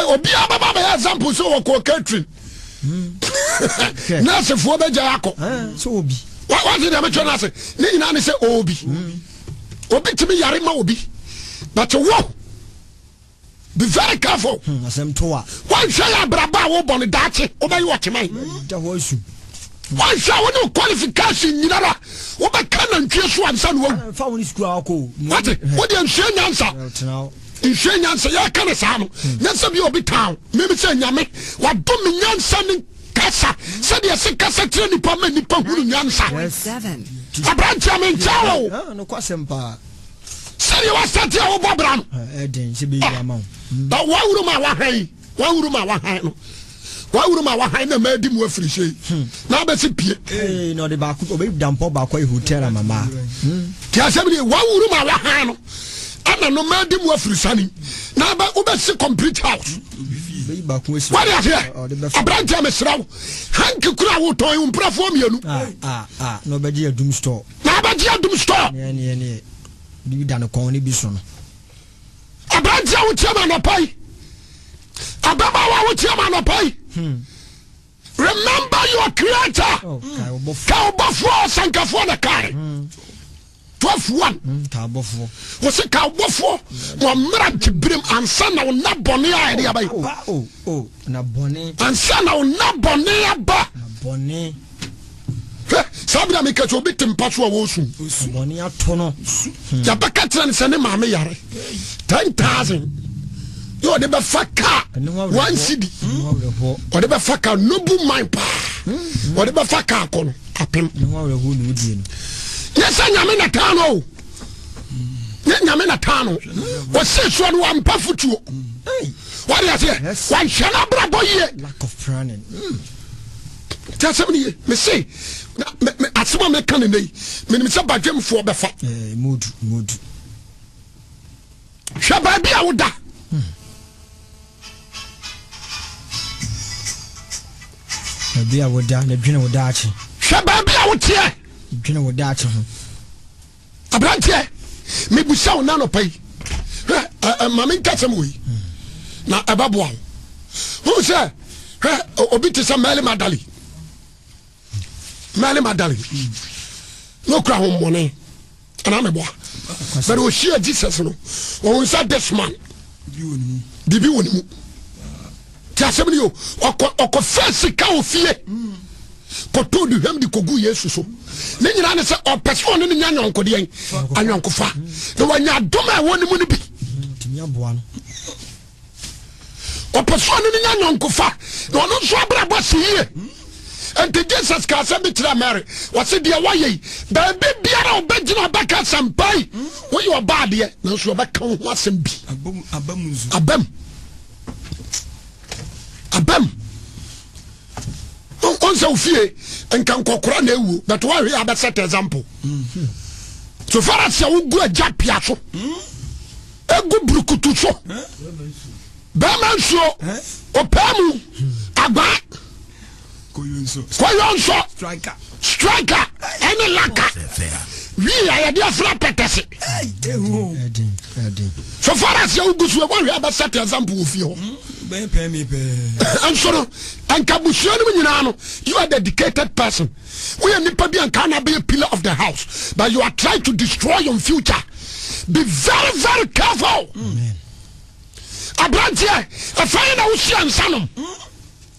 obiara bɛba bɛyɛ example sɛ wɔkɔɔ catering nursefoɔ bɛgya akɔ wate deɛ metwerɛ no ase ne nyinaa ne sɛ obi obi tumi yare ma obi but wo be very careful hmm, wanhwɛ yɛ abrabɔ a wobɔ no daakye wobɛyɛ ɔkyeman wanhwɛ wo ne qualification nyinara wobɛka nantwie so ansa na wawu wate wodeɛ nsua nyansa Nsua nyansa yɛka no saa no nyɛ sɛ bi obi taa wo meme sɛ nyame wadom me nyansa ne kasa sɛdeɛ ɛse kasa kyerɛ nipa ma nipa hunu nyansa aberanteɛ menkyɛ wo sɛdeɛ wasate a wobɔ bra no wawuro ma wahwɛ yi Wawuru ma wahan no. Wawuru ma wahan na mmaa di mu afiri hyɛ yi. Hmm. Na abɛsi pie. Ee na ɔde baako ɔbɛ dampɔ baako ayi hotel ama maa. Hmm. Tí a sɛm ni wawuru ma wahan no ɛna no mmaa di mu afiri sani na abɛ wobɛsi complete house. Wadi aseɛ aberante a mesrɛ wo hanki kura a wotɔn yi mprafoɔ mmienu. Ah ah ah na ɔbɛgye adum store. Na abɛgye adum store. Neɛ neɛ neɛ bi da ne kɔn ne bi so no. Aberanteɛ a wotie me anɔpa yi, ababaawa a wotie me anɔpa yi, hmm. remember your creator. Oh, ka ɔbɔfoɔ ɔsankafoɔ na kae. 12 hmm. wɔsɛ ka ɔbɔfoɔ ma ɔmmra nteberem ansa na ɔna bɔne a ɛde aba yi. Oh, oh, ansa na ɔna bɔne aba. Hwɛ, saa bere a meka sɛ obi te mpa so a wɔresu. Bɔne ato no. Yɛbɛka kyerɛ no sɛ ne maame yare. 10,000. Yɛ ɔde bɛfa kaa one cedi. Ɔde bɛfa kaa nobu man paa. Ɔde bɛfa kaa kɔ no apem. Nyɛ sɛ nyame na taa no o. Nyɛ nyame na taa no. Ɔsɛ soɔ no wampa fotuo. Wɔde aseɛ. Wanhwɛ no abrabɔ yie. Lack of planning. Mm. Nti asɛm no ye. Mese, asɛm a meka ne nnɛ yi, menim sɛ badwemfoɔ bɛfa. Eh, mudu, mudu. Hwɛ baabi a woda. Hmm. Baabi a woda na dwene wo daakye. Hwɛ baabi a woteɛ. Dwene wo daakye ho. Aberanteɛ, mebusa wo n'anɔpa yi, hwɛ, ma menka sɛm wɔ yi, na ɛbɛboa wo. Wohu sɛ, hwɛ, obi te sɛ Mary Magdalene, Mary Magdalene, na okura ahommɔne, anaa meboa. But ohyia Jesus no, ɔhu sɛ this man, biribi wɔ ne mu. Ti asɛm ni o, ɔkɔ ɔkɔfɛ sika wɔ fie. Kɔtɔɔ duhwam de kɔguu Yesu so. Ne nyinaa ne sɛ ɔpɛ sɛ ɔne no nya anyɔnkodeɛn, ayɔnkofa, na wanya adom a ɛwɔ ne mu no bi. Ɔpɛ sɛ ɔne no nya anyɔnkofa, na ɔno nso abrabɔ si yie. Nti Jesus ka asɛm bi kyerɛ Mary, ɔse deɛ wɔyɛ yi, baabi biara ɔbɛgyina ɔbɛka asɛmpa yi, woyɛ ɔbaa deɛ, nanso ɔbɛka wo ho asɛm bi. Abam. Abam. Ɔnsɛ ofie nka nkɔkora na ewu but wɔahwɛ yɛ abɛ set example. So far as sɛ wogu agya pia so, egu burukutu so, bɛrima nsuo, ɔpaa mu, agbaa, kɔyɔ nsɔ, striker ɛne laka, wii a yɛde afra pɛtɛse. So far as yɛ wogu so, wɔahwɛ abɛ set example wɔ fie hɔ. Nso no, nka busua no mu nyinaa no, you are dedicated person. Woyɛ nipa bi anka na bɛyɛ pillar of the house, but you are trying to destroy your future. Be very very careful. Aberanteɛ, ɛfɛn na wohyia nsa nom.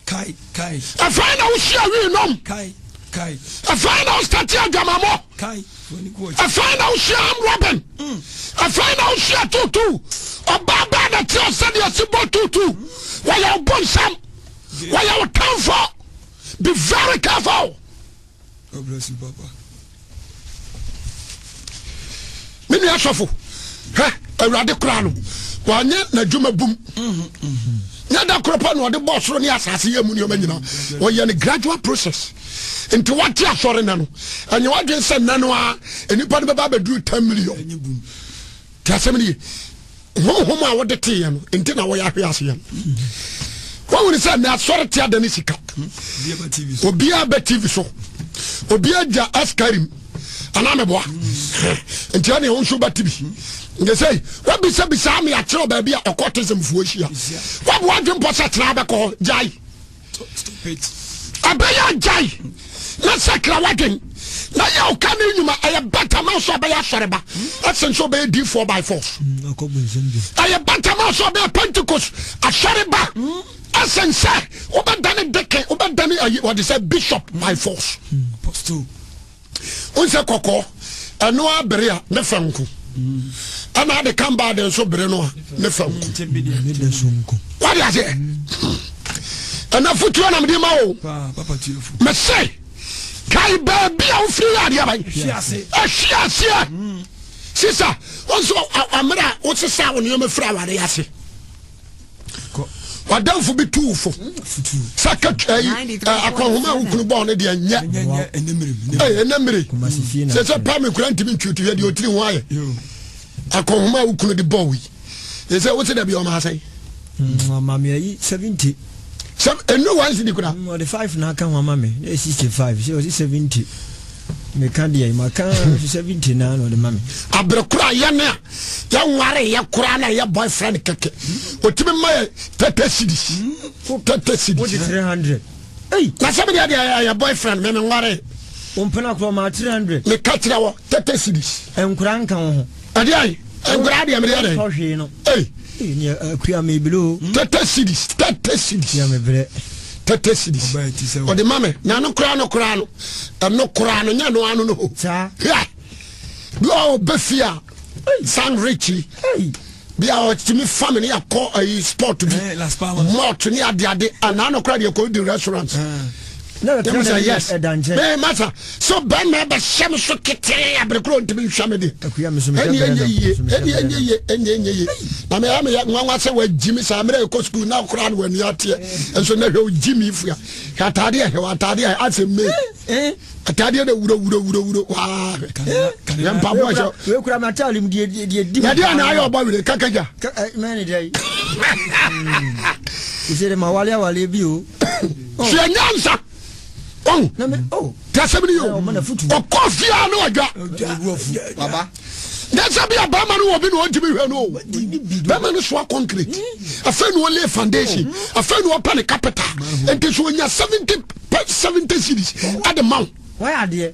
Ɛfɛn na wohyia wii nom. Ɛfɛn na wostate adwamamɔ. Ɛfɛn na wohyia arm robin. Ɛfɛn na wohyia tutu. Ɔbaa bɛɛ na kyerɛ sɛdeɛ si bɔ tutu. Wɔyɛ wo bonsam. Wɔyɛ wo tamfo. Be very careful. God bless you, Papa. Me nua sɔfo, hwɛ awurade koraa no, wanyɛ n'adwuma bum. Nyɛ da koro pɛ na ɔde bɔɔ soro ne asase yɛ mu nneɛma nyinaa. Ɔyɛ no gradual process. Nti wate asɔre nɛ no, ɛnyɛ wadwen sɛ nɛ no a nnipa no bɛba abɛduru 10 million. Te asɛm no ye. Honhom a wode teeɛ no nti na wɔyɛ ahwe aseɛ no. Wɔhunu sɛ na asɔre te ada ne sika. Obiara bɛ TV so. Obiara gya askarim. Anaa meboa. Nti ɛne wo nso bɛte bi. Nti sɛ wabisabisa me akyerɛ baabi a occultism foɔ hyia. Waboa adwempɔ sɛ tena bɛkɔ hɔ gyae. Ɛbɛyɛ agyae na sakra w'adwen na yɛ ɔka ne nnwuma. Ɛyɛ better ma sɛ ɔbɛyɛ asɔreba ɛsen sɛ ɔbɛyɛ D4 by force. Ɛyɛ better ma sɛ ɔbɛyɛ Pentecost asɔreba ɛsen sɛ wobɛdane deacon, wobɛdane ayi wɔde sɛ bishop by force. Wonsɛ kɔkɔɔ ɛno a bere a ne fɛ nko ɛna ade kan baa de nso bere no a ne fɛ nko. Wade aseɛ ɛna fotuo na mede ma o. Mese kae baabi a wofiri yɛ adeɛ aban ahwe aseɛ sisa wo nso ammerɛ a wosesa wo nneɛma firi aware ase. Wadamfo bi tuu fo sɛ katwa yi akɔnhoma a wokunu bɔɔ no deɛ nyɛ ɛnɛ mmere sɛ sɛ pa me kura ntumi ntwi hwɛ deɛ ɔtiri ho ayɛ akɔnhoma a wokunu de bɔɔ yi sɛ wo se dabi ɔma asɛn ɔma me ayi 70 sɛ ɛnu one cedi kura ɔde 5 na aka ho ama me na 65 sɛ ɔse 70 meka deɛ maka 70 na na ɔde ma me aberɛ koro a yɛne a yɛnware yɛ koraa na ɛyɛ boyfriend kɛkɛ ɔtumi ma yɛ 30 cedis 30 cedis wode 300 na sɛ medeɛ deɛ ɛyɛ boyfriend me menware wompena korɔ ma 300 meka kyerɛ wɔ 30 cedis nkora nka wo ho ɛdeɛ ayi nkora deɛ medeɛ dɛ hwee no akua mebrɛ o 30 cedis 30 cedis akua mebrɛ 30 cedis ɔde ma me na no koraa no koraa no ɛno koraa no nyɛ no ano no ho saa bi a ɔbɛ fie a san rich bi a ɔtumi fa me ne akɔ ayi sport bi malt ne adeade anaa no koraa deɛ kɔ di restaurant yɛmu sɛ yes me masa so bɛrima bɛhyɛ me so ketee abere koro ntumi nhwɛ me de ɛne ɛnyɛ yie ɛne ɛnyɛ yie ɛne ɛnyɛ yie na meyɛ meyɛ nwanwa sɛ wagyi me saa mmerɛ ɛkɔ sukuu na koraa no w'ani ateɛ nso na hwɛ wogyi me fua hwɛ ataadeɛ hwɛ ataadeɛ asɛ mee ataadeɛ na wuro wuro wuro wuro waa yɛ mpaboa hyɛ wei kura ma ataade mu deɛ deɛ di mu yɛde ana ayɛ ɔbɔ wele kakagya mɛne deɛ yi sɛ de ma wale awale bi o sɛ nyansa ɔn tí asɛm ni yɛ o ɔkɔ fie a ne wadwa nyansa bi a bɛrima no wɔ bi na ɔntumi hwɛ no o bɛrima no soa concrete afei na ɔlay foundation afei na ɔpɛ ne capital nti so ɔnya 70 70 series ɛde ma wo. Wayɛ adeɛ.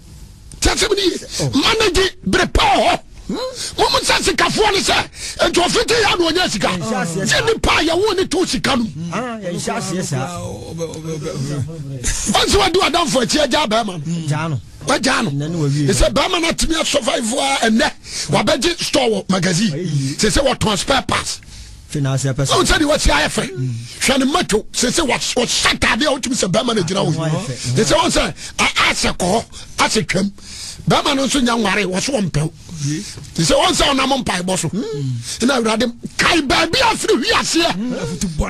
Tí asɛm ni ye manage bere pa wɔ hɔ mo mo sɛ sikafoɔ ne sɛ nti ɔfiti yɛ na ɔnya sika gye nipa a yɛwo ne to sika no ɔnse wadi wadamfo akyi agya bɛrima no wagyaa no sɛ bɛrima no atumi asurvive a ɛnɛ wabɛgye store wɔ magazine sɛ sɛ wɔtɔn spare parts ɔn sɛ deɛ wasi ayɛ fɛ hwɛ ne matwo sɛ sɛ wɔhyɛ ataadeɛ a wotumi sɛ bɛrima no gyina wo sɛ sɛ wɔn sɛ asɛ kɔ hɔ asɛ twam bɛrima no nso nya nware wɔ so wɔmpɛw sɛ wɔn sɛ ɔnam mpaebɔ so ɛna awurade kae. Kae baabi a firi hwi aseɛ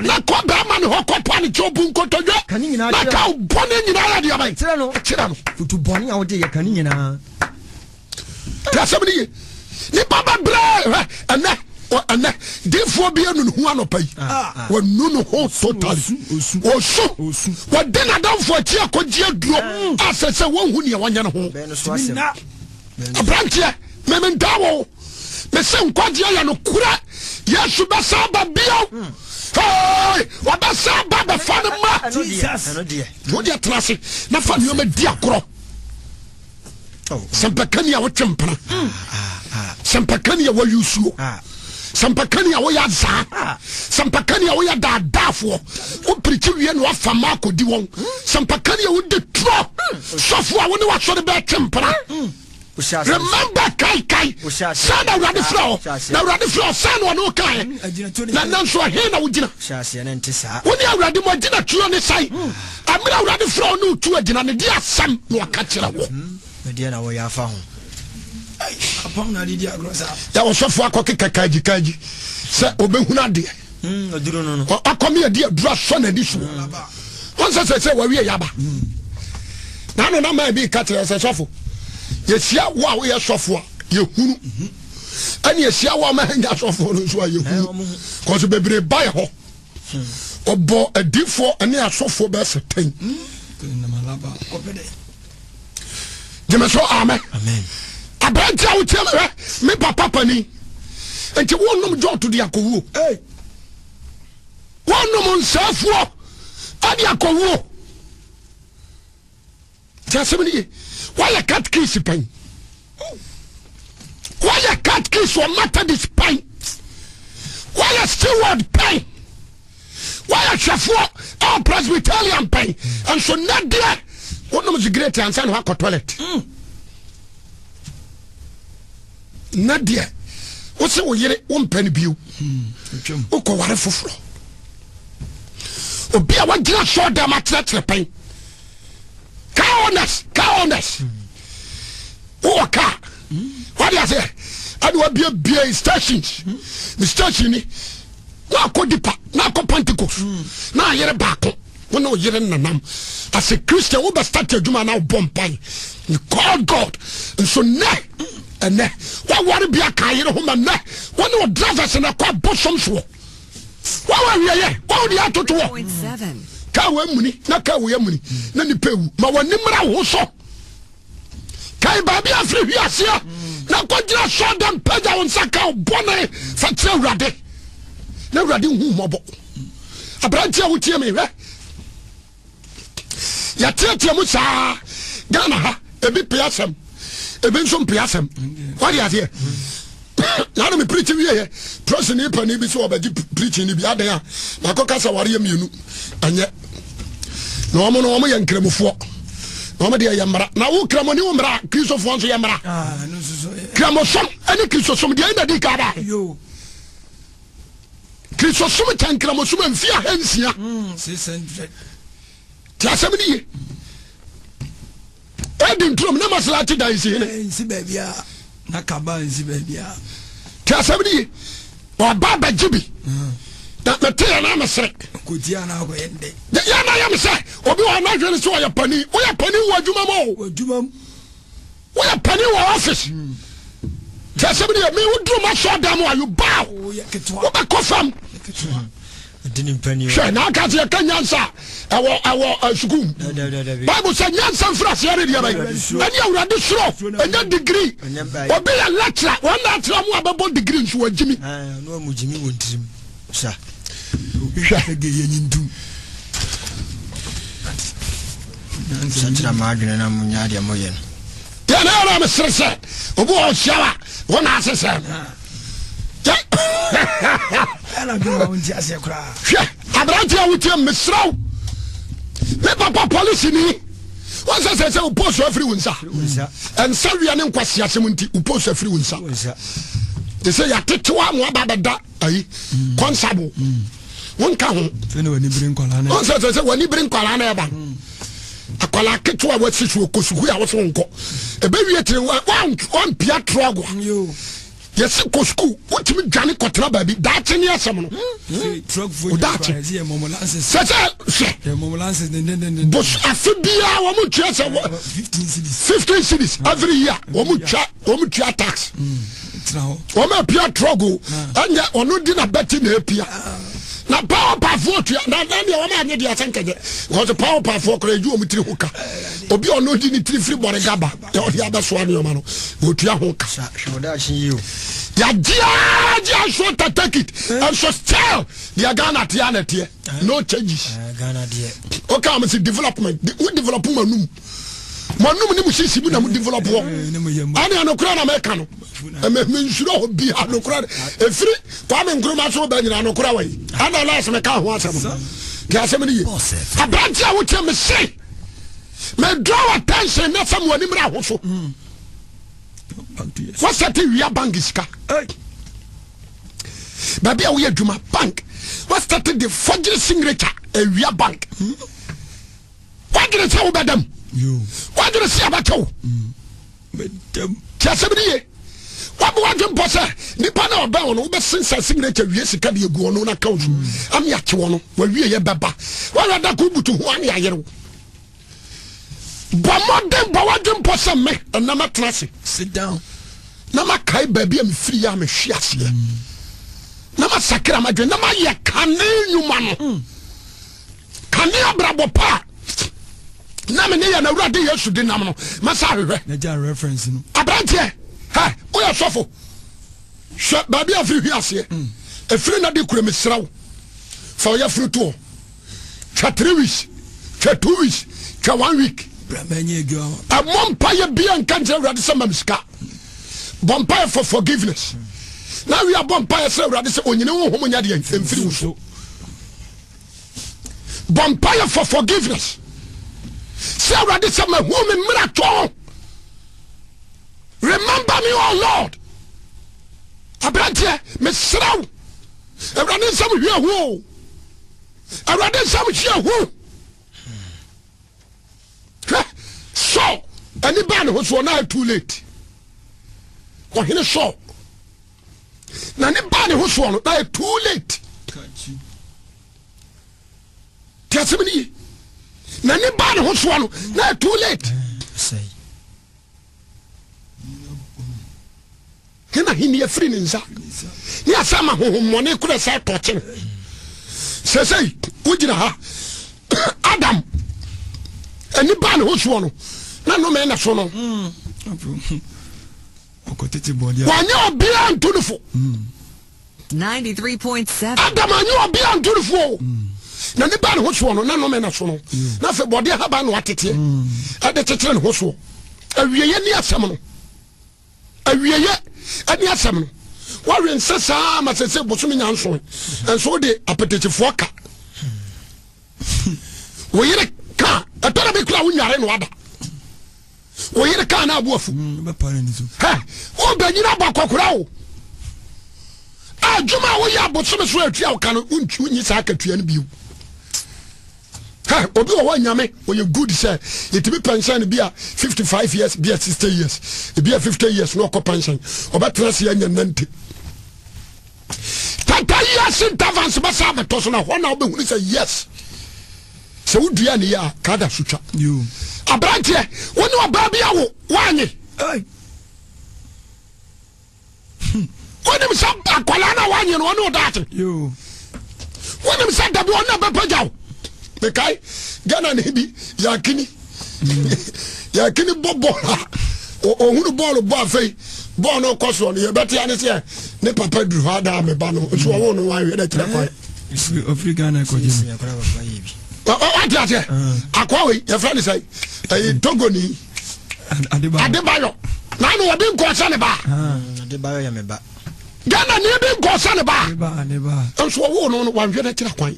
na kɔ bɛrima ne hɔ kɔpa ne kyɛw bu nkotodwe na ka wo bɔne nyinaa yɛ deɛ bɛn kyerɛ no. Kyerɛ no. Futu bɔne a wode yɛ ka ne nyinaa. Te asɛm no ye. Nipa bɛbrɛ hwɛ ɛnɛ ɛnɛ difoɔ bi anu ne ho anɔpa yi. Ah, ah. Wanu ne ho totally. Osu. Wɔde n'adamfo akyi akɔgye aduro a sɛ sɛ wɔnhu nea wɔnyɛ ne ho. Aberanteɛ, mementaa wo. Mese nkwagyeɛ yɛ nokorɛ. Yesu bɛsa aba bio. Hmm. Hey, wɔbɛsa aba bɛfa no ma. Jesus. Wo deɛ tena ase na fa nneɛma di agorɔ. Oh. Sɛmpakani a wotwe mpena. Hmm. Sɛmpakani a wayi suo. Ah. Sɛmpakani a woyɛ azaa. Ah. Sɛmpakani a woyɛ daadaafoɔ. Wopirikyi wie na wafa ma akɔdi wɔn. Hmm. Sɛmpakani a wodi torɔ. Sɔfo a wo ne wasɔre bɛɛtwe mpena. Remember kai kai sɛ na awurade frɛ wo na awurade frɛ wo sɛ na ɔne wo kaeɛ hmm, na nnɛ nso ɛhe na wogyina wo ne awurade mu agyina tuo ne sɛe hmm. ɛmerɛ awurade frɛ wo ne wotu agyina ne de asɛm na ɔka kyerɛ wo hmm, yɛ ɔsɔfo akɔ keka kaagyi kaagyi sɛ ɔbɛhunu adeɛ akɔme adi aduru asɔ n'ani soɔ wɔn sɛ sɛ sɛ wawie yaba na ano na maa bi ka kyerɛ sɛ sɔfo yɛhyia wo a woyɛ sɔfo a yɛhunu ɛne yɛhyia wo a ma nya sɔfo no nso a yɛhunu kɔso bebree ba yɛ hɔ ɔbɔ adifoɔ ne asɔfoɔ bɛyɛ sɛ tɛn gyeme so amen aberante a wotie me hwɛ me papa pani nti wonom jɔto de akɔwuo Wonom nsɛefoɔ de akɔwuo. Nti asɛm no ye. Woayɛ catkis pɛn. Woayɛ catkis wɔ Methodist pɛn. Woayɛ steward pɛn. Woayɛ hwɛfoɔ ɛwɔ Presbyterian pɛn. Nso nnɛ deɛ wonom sigaret ansa na woakɔ toilet. Mm. Na deɛ wo se wo yere wompɛ no bio hmm, wokɔware foforɔ obi a wagyina sɔɔ dɛm akyerɛkyerɛ pɛn car owners car owners hmm. wowɔ car hmm. wade aseɛ ɛne wabiebie stations ne station ni na akɔ dipa na akɔ pentecost na ayere baako wo ne wo yere nanam as a christian wobɛ start adwuma na wobɔ mpae you call god nso nnɛ ɛnɛ woaware bi aka yere ho ma nnɛ wo ne wo drivers na ɛkɔ abosom soɔ wawa awieyɛ wawo deɛ atoto wɔ kaa wɔ amuni na kaa wɔ amuni na nipa ewu ma w'ani mmra wo ho so Kae baabi a firi hwi aseɛ na kɔgyina sɔɔdɛm pagya wo nsa ka wo bɔne fa kyerɛ Awurade na Awurade nhu mmɔbɔ. Aberante a wotie me hwɛ yɛteatea mu saa Ghana ha ebi pe asɛm ebi nso mpe asɛm wade aseɛ na na me preach wieɛ prɔsini panin bi sɛ ɔbɛgye preaching no bi adɛn a makɔka sɛ wareɛ mmienu ɛnyɛ na wɔn no wɔn yɛ nkramofoɔ na wɔn deɛ yɛ mmara na wo kramoni wo mmara kristofoɔ nso yɛ mmara ah, kramosom ɛne kristosom deɛ ɛna di ka ba kristosom kyɛn kramosom mfi ahansia hmm, te asɛm no ye Edi nturom na masalakyi dan nsi hene. Nsi baabi a na kaba nsi baabi a. Te asɛm no ye. Ɔba abɛgye bi. Na mete yɛ na mesere. Nkotia na akɔyɛ ndɛ. Yɛ na yɛ me sɛ obi wɔ n'adwene ne sɛ ɔyɛ panin. Woyɛ panin wɔ adwuma mu o. Wɔ adwuma mu. Woyɛ panin wɔ office. Te asɛm no ye. Me woduru m'asɔre dan mu a you bow. Wobɛkɔ fam. Hwɛ na aka sɛ yɛka nyansa a ɛwɔ ɛwɔ eh, sukuu mu. Bible sɛ nyansa mfiri aseɛ ne deɛ bɛn ɛne awurade soro ɛnyɛ degree. Obi yɛ lecturer wɔn na akyerɛ mu a bɛbɔ degree nso wɔagyimi. Hwɛ. Sakyera m'adwene na munya deɛ moyɛ no. Deɛ na yɛrɛ mesere sɛ obi wɔ ɔhyia wa wɔn na asesɛ no. Hwɛ aberante a wotie mesrɛ wo me papa polisi ni wɔn sɛ sɛ sɛ wo post afiri wo nsa nsa wia ne nkwasi asɛm nti wo post afiri wo nsa te sɛ yɛatetewa mo aba bɛda ayi kɔnsabo wonka ho wɔn sɛ sɛ sɛ w'ani bere nkwalaa na ɛba akwalaa ketewa wasi so ɔkɔ sukuu a wɔsɛ wɔnkɔ ɛbɛwie tiri wampia trɔgo a. Yɛsi kɔ sukuu, wotumi dwane kɔtena baabi. Daakye ne asɛm no. Daakye. Sɛ sɛ hwɛ. Bos afe biara wɔn tua sɛ wɔ. 15 cedis every year wɔn tua wɔn tua tax. Wɔn apia trɔg o. Ɛnyɛ ɔno di na bɛti na epia. Na power pafoɔ tua na na deɛ wɔn anyɛ deɛ asɛn kɛnyɛ. Because power pafoɔ koraa edu wɔn tiri ho ka. Obi ɔno di ne tiri firi bɔre gaba. na ɔde abɛsoa nneɛma no wɔtua ho ka yɛagyeagye aso ta take it ɛnso still deɛ Ghana teɛ na teɛ no changes woka mo sɛ development wo develop mo anum mo anum ne mo sisi mu na mo develop wɔ ɛne anokora na mɛka no mensuro hɔ bia nokora ɛfiri Kwame Nkrumah so ba nyina nokora wɔ yi ɛna last meka ho asɛm deɛ asɛm no ye aberante a wotie me se Me draw attention na sɛ mo ani mmra ho so. Wɔsɛte wia bank sika. Baabi a woyɛ adwuma bank wɔsɛte de forgery signature awia bank. Wadwene sɛ wobɛdam. Wadwene sɛ yɛbɛkyɛ wo. Ti asɛm no ye. Wabɔ wadwene mpɔ sɛ nipa na ɔbɛn wo no wobɛsensa signature wie sika de agu ɔno na account mu ame akye wɔ no wawie yɛ bɛba. Wawɛ da ko butu ho ane ayere wo. Bɔ mmɔden bɔ w'adwene mpɔ sɛ me ɛnna mɛtena ase. Sit down. Na makae baabi a mefiri yɛ a mehwe aseɛ. Na masakra m'adwene na mayɛ kane nnwuma no. Kane abrabɔ pa a na me ne yɛn Awurade Yesu de nam no mɛsa ahwehwɛ. N'agya reference no. Aberanteɛ, hɛ, woyɛ sɔfo. Hwɛ baabi a firi hwe aseɛ. Ɛfiri na de kura mesrɛ wo. Fa ɔyɛ firi toɔ. Twa three weeks, twa two weeks, twa one week. Ɛmɔ mpaeɛ bia nka nkyerɛ Awurade sɛ ma me sika. Bɔ mpaeɛ for forgiveness. Na awie abɔ mpaeɛ sɛ Awurade sɛ onyini honhom nyɛ deɛ mfiri wo so. Bɔ mpaeɛ for forgiveness. Sɛ Awurade sɛ mahu me mmara tɔn. Remember me, oh Lord. Aberanteɛ, mesrɛ wo. Awurade nsɛm hwɛ ho o. Awurade nsɛm hyia hu. Hwɛ, Saul ani baa ne ho soɔ na ayɛ too late. Ɔhene Saul na ne baa ne ho soɔ no na ayɛ too late. Te asɛm no ye. Na ne baa ne ho soɔ no na ayɛ too late. Hena ahenni afiri ne nsa ne asa ma honhommɔne korɛ sɛ tɔkye no. Sɛsɛi wogyina ha Adam ani baa ne ho soɔ no na nnome na so no. Wanyɛ obiara nto no fo. 93.7. Adam anyɛ obiara nto no fo o. Na ne baa ne ho soɔ no na nnome na so no. Na afei bɔdeɛ haban na wateteɛ ɛde kyekyere ne ho soɔ. Awieɛ ni asɛm no. Awieɛ ɛne asɛm no. Wawe nsa saa ma sɛ sɛ bosome nya nson nso wode apetekyefoɔ ka. Wo yere ka ɛtɔrɔ bi kura wo nware no ada. Wo yere ka na abu afu. Hɛ wobɛnyina abɔ akɔkora o. Adwuma a woyɛ abosome so atua wo ka no wonyi saa akatua no bio. Hɛ obi wɔ hɔ nyame ɔyɛ good sɛ yɛtumi pension bi a 55 years bi a 60 years ebi a 50 years na ɔkɔ pension ɔbɛtena ase anya 90 tata years intervals bɛsa abɛtɔ so na hɔ na wobɛhunu sɛ yes sɛ wodua ne yɛ a kada so twa aberanteɛ wo ne ɔbaa bi awo woanye Wonim sɛ akwadaa no a wanye no ɔne wo daakye. Wonim sɛ dabi ɔno na bɛpagya wo. Mekae Ghana ne bi yakini yakini bɔ bɔɔl a ɔhunu bɔɔl bɔ afei bɔɔl no kɔ soɔ no yɛbɛte ane sɛ ne papa duru hɔ adaa me ba no nso ɔwo no wahwɛ dɛ kyerɛ kwan. Ofiri Ghana kɔgye no. Wate aseɛ akoa wei yɛfrɛ ne sɛ ɛyɛ Togoni. Adebayɔ na ano ɔde nkɔɔ sɛ ne ba. Adebayɔ yɛ me ba. Ghana ni bi nkɔɔ sɛ ne ba. Nso ɔwoo no no wanhwɛ n'akyiri kwan.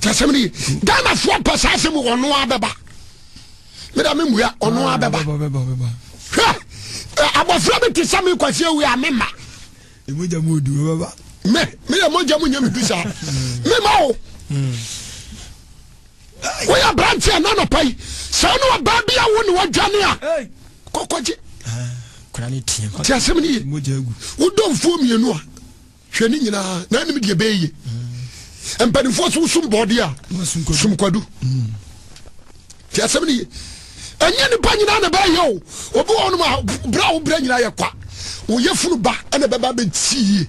Kyɛ sɛm no yi Ghanafoɔ pɛ saa asɛm ɔno abɛba. Meda me mmua ɔno abɛba. Hwɛ abɔfra bi te sɛ me Kwasi Awu a me ma. Mogya mu odu bɛba. Me meyɛ mogya mu nyɛ me du saa. Me ma o. Woyɛ aberanteɛ na anɔpa yi sɛ wo ne ɔbaa bi a wo ne wadwane a kɔkɔgye. Ti asɛm no ye. Wodɔ mfuo mmienu a, hwɛ ne nyinaa na anim deɛ ɛbɛyɛ yie. Mpanimfoɔ so wosum bɔɔdeɛ a, sum kwadu. Ti asɛm no ye. Ɛnyɛ nipa nyinaa na ɛbɛyɛ o. Obi wɔ hɔnom a berɛ a wobrɛ nyinaa yɛ kwa. Wo yafunu ba na ɛbɛba bɛsi yie.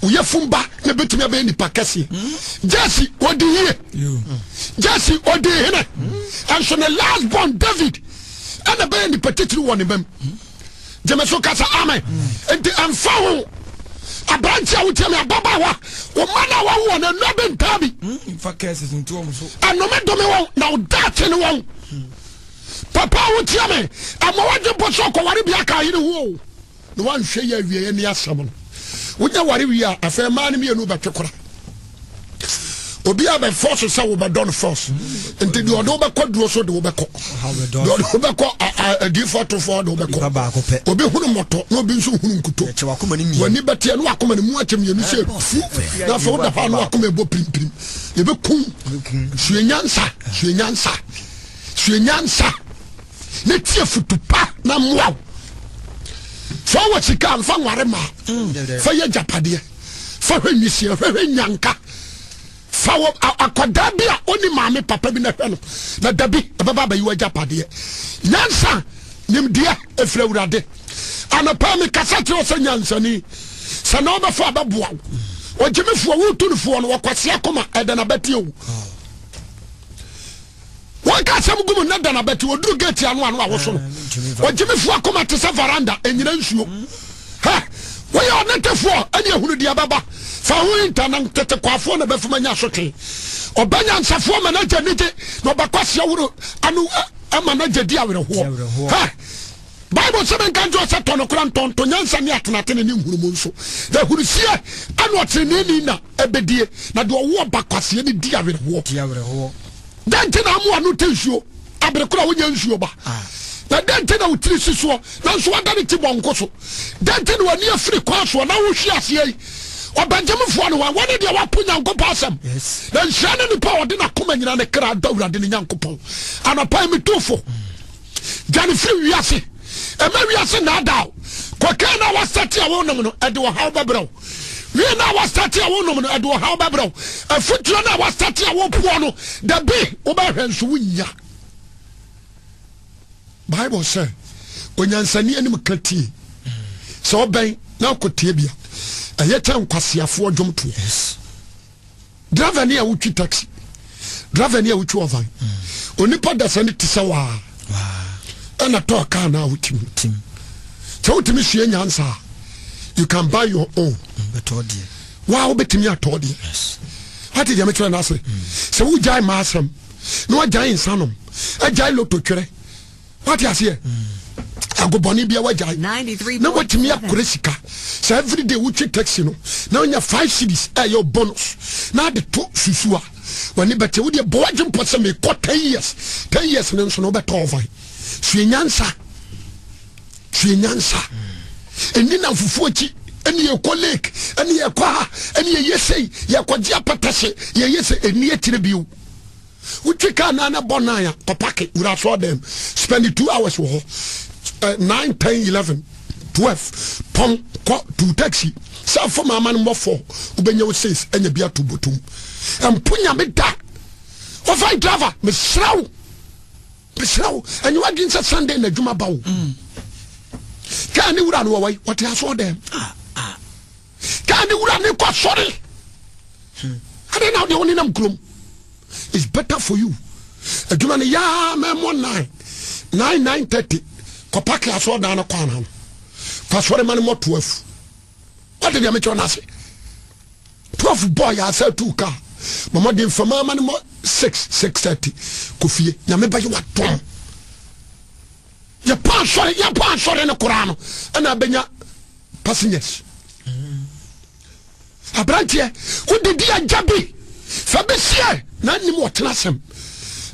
Wo yafunu ba na ɛbɛtumi abɛyɛ nipa kɛseɛ. Jesse ɔdi yie. Jesse ɔdi hene. Ɛnso ne last born David ɛna ɛbɛyɛ nipa titiri wɔ ne bam. Gyeme so kasa amen. Nti ɛmfa ho aberante a wotie me ababaawa wo mma no a wawo wɔn ɛnua bi ntaa bi. Ɛnome dome wɔn na wo daakye ne wɔn. Papa a wotie me ɛma wadwe mpo sɛ ɔkɔware bi aka ayere ho o. Na wanhwɛ yɛ awieɛ ne asɛm no. Wonya ware wie a afei mmaa no mmienu bɛtwe kora. Obi a bɛ force sɛ wobɛdɔ no force. Nti deɛ ɔde wobɛkɔ duro so de wobɛkɔ. Deɛ ɔde wobɛkɔ adiifoɔ atofoɔ de wobɛkɔ. Obi hunu mmɔtɔ na obi nso hunu nkuto. W'ani bɛteɛ na wakoma no mu akyɛ mmienu sɛ fu. Na afei woda hɔ a na wakoma ɛbɔ pirimpirim. Yɛbɛkum. Sua nyansa, sua nyansa, sua nyansa. Na tie futu pa na mmoa wo. Sɛ ɔwɔ sika a mfa nware maa. Fa yɛ agyapadeɛ. Fa hwɛ nwisiaa, hwɛ hwɛ nyanka. Fa wɔ akwadaa bi a ɔni maame papa bi na hwɛ no, na dabi ɛbɛba abɛyi w'agyapadeɛ. Nyansa, nimdeɛ ɛfiri Awurade. Anɔpa yi mekasa kyerɛ wo sɛ nyansani, sɛ na wobɛfa a bɛboa wo. Ɔgyimifoɔ, wotu no foɔ no, ɔkwasea koma, ɛdɛ na bɛteɛ o. Wɔka asɛm gu mu nnɛ da na bɛte wɔduru gate ano ano a woso no. Ɔgyimifoɔ akoma te sɛ varanda, ɛnyina nsuo. Hɛ, woyɛ ɔnetefoɔ ɛne ehunu deɛ ɛbɛba. Fa ho hinta na ntetekwafoɔ na bɛfam anya asotwe. Ɔba nyansafoɔ ma n'agya anigye na ɔba kwasea woro ano ma n'agya di awerɛhoɔ. Hɛ, Bible sɛ menka nkyerɛ sɛ tɔ nokora ntɔnto nyansa ne atenatene ne nhunumu nso. Na ahurusie ɛne ɔteneneeni na ɛbɛdie, na deɛ ɔwo ɔba kwaseɛ no di awerɛhoɔ. Dɛn nti na amoa no te nsuo abere koro a wonya nsuo ba? Na dɛn nti na wo tiri si soɔ nanso woada ne ti bɔnko so? Dɛn nti na w'ani afiri kwan soɔ na wohwe aseɛ yi? Ɔbɛngyemfoɔ ne wɔn, wɔne deɛ wapo Nyankopɔn asɛm. Na nhyira ne nipa a ɔde n'akoma nyina ne kra dɔ Awurade ne Nyankopɔn. Anɔpa yi metu fo. Dwane firi wiase. Ɛma wiase nnaadaa wo. Cocaine a wasɛte a wonom no, ɛde ɔhaw bɛbrɛ wo. Wii no a wasɛte a wonom no, ɛde ɔhaw bɛbrɛ wo. Afutuo no a wasɛte a wopoɔ no, dabi, wobɛhwɛ nso wonnya. Bible sɛ, onyansani anim ka tie. Sɛ ɔbɛn na akɔtie bia, ɛyɛ kyɛ nkwaseafoɔ dwomtoɔ. Driver ni a wotwi taxi, driver ni a wotwi ɔvan. Onipa dasa ni te sɛ waa. Ɛna tɔɔ kaa na wotim. Sɛ wotumi sua nyansa a, you can buy your own. Waa wobɛtumi atɔ deɛ. Wate deɛ mekyerɛ no ase. Sɛ wogyae mmaa asɛm na wagyae nsanom, agyae loto twerɛ. Wate aseɛ? Agobɔne bia wagyae na watumi akora sika. Sɛ everyday wotwe taxi no na wonya 5 cedis ɛyɛ bonus na ade to susu a w'ani bɛte. Wodeɛ bɔ w'adwe mpɔ sɛ mekɔ 10 years 10 years no nso no wobɛtɔ ɔvan. Sua nyansa. Sua nyansa. Ɛni na fufuo akyi ɛne yɛkɔ lake ɛne yɛkɔ ha ɛne yɛyɛ sei yɛkɔgye apɛtɛhye yɛyɛ sɛ ɛni akyire bio. Wotwi kaa naa na bɔ nine a, kɔ pake, wura asɔɔdɛm, spend 2 hours wɔ hɔ, 9, 10, 11, 12, pɔn, kɔ tu taxi, sɛ fam ama no mmɔ 4, wobɛnya wo 6, anya bi ato bɔtom. Mpo nyame da, wɔfai driver, mesrɛ wo, mesrɛ wo, ɛnyɛ wadwen sɛ Sunday na adwuma ba wo. Kaa ne wura no wɔ wɔ wɔte asɔɔdɛm. Kaa ne wura ne kɔ asɔre. Adɛn na wodeɛ wo nenam kurom? It's better for you. Adwuma no yaa mɛmɔ 9 9 9:30 kɔ pake asɔre dan no kɔ ana no. Kɔ asɔre ma no mɔ 12. Wate deɛ mekyerɛ no ase? 12 bɔɔ yɛ asɛ tu kaa. Mɔmɔ de mfama ama no mɔ 6 6:30 kɔ fie. Nyame bɛyɛ wadom. Yɛpɔ asɔre yɛpɔ asɔre no koraa no ɛna abɛnya passengers. Aberanteɛ, wodidi agya bi fa bi sie na anim ɔtena asɛm.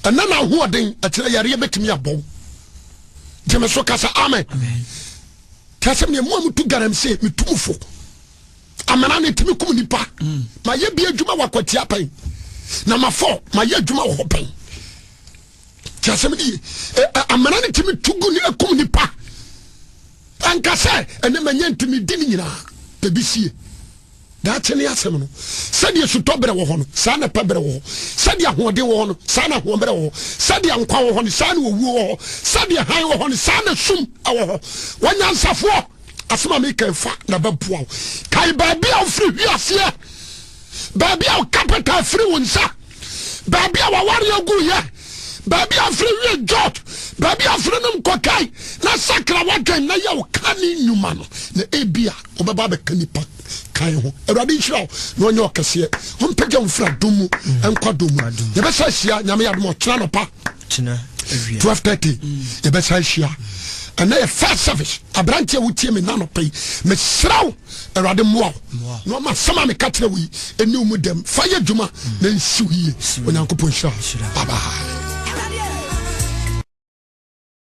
Ɛna na ahoɔden ɛkyerɛ yareɛ bɛtumi abɔ wo. Gyeme so kasa amen. Te asɛm deɛ mo a motu galamsey metu mo fo. Amena no ɛtumi kum nipa. Mayɛ bi adwuma wɔ akwatia pɛn na mafɔ mayɛ adwuma wɔ hɔ pɛn. Te asɛm no ye. Amena no tumi tu gu ne ɛkum nipa. Ɛnka sɛ ɛnɛ manya nti medi ne nyinaa. Pɛ bi sie. Daakye ne asɛm no. Sɛdeɛ sutɔ berɛ wɔ hɔ no, saa na pɛ berɛ wɔ hɔ. Sɛdeɛ ahoɔden wɔ hɔ no, saa na ahoɔmmerɛ wɔ hɔ. Sɛdeɛ nkwa wɔ hɔ no, saa na owuo wɔ hɔ. Sɛdeɛ hann wɔ hɔ no, saa na sum wɔ hɔ. Onyansafoɔ, asɛm a meka yi, fa na ɛbɛboa wo. Kae baabi a wofiri hwi aseɛ, baabi a wo capital firi wo nsa, baabi a w'awareɛ guiɛ, baabi a wofiri wie jot, baabi a wofiri nom kɔkae, na sakra w'adwen na yɛ wo kane nnwuma no, na ebia wobɛba abɛka nipa kan ho. Awurade nhyira wo na ɔnyɛ ɔkɛseɛ. Ɔmpagya wo mfiri adom mu nkɔ adom mu. Yɛbɛsa ahyia Nyame yɛ adom ɔkyena nɔpa 12:30 yɛbɛsa ahyia. Ɛnɛ yɛ first service. Aberante a wotie me na nɔpa yi, mesrɛ wo Awurade mmoa wo na ɔma asɛm a meka kyerɛ wo yi ɛni wo mu dɛm. Fa yɛ adwuma na nsi wo yie. Onyankopɔn nhyira wo. Bye bye.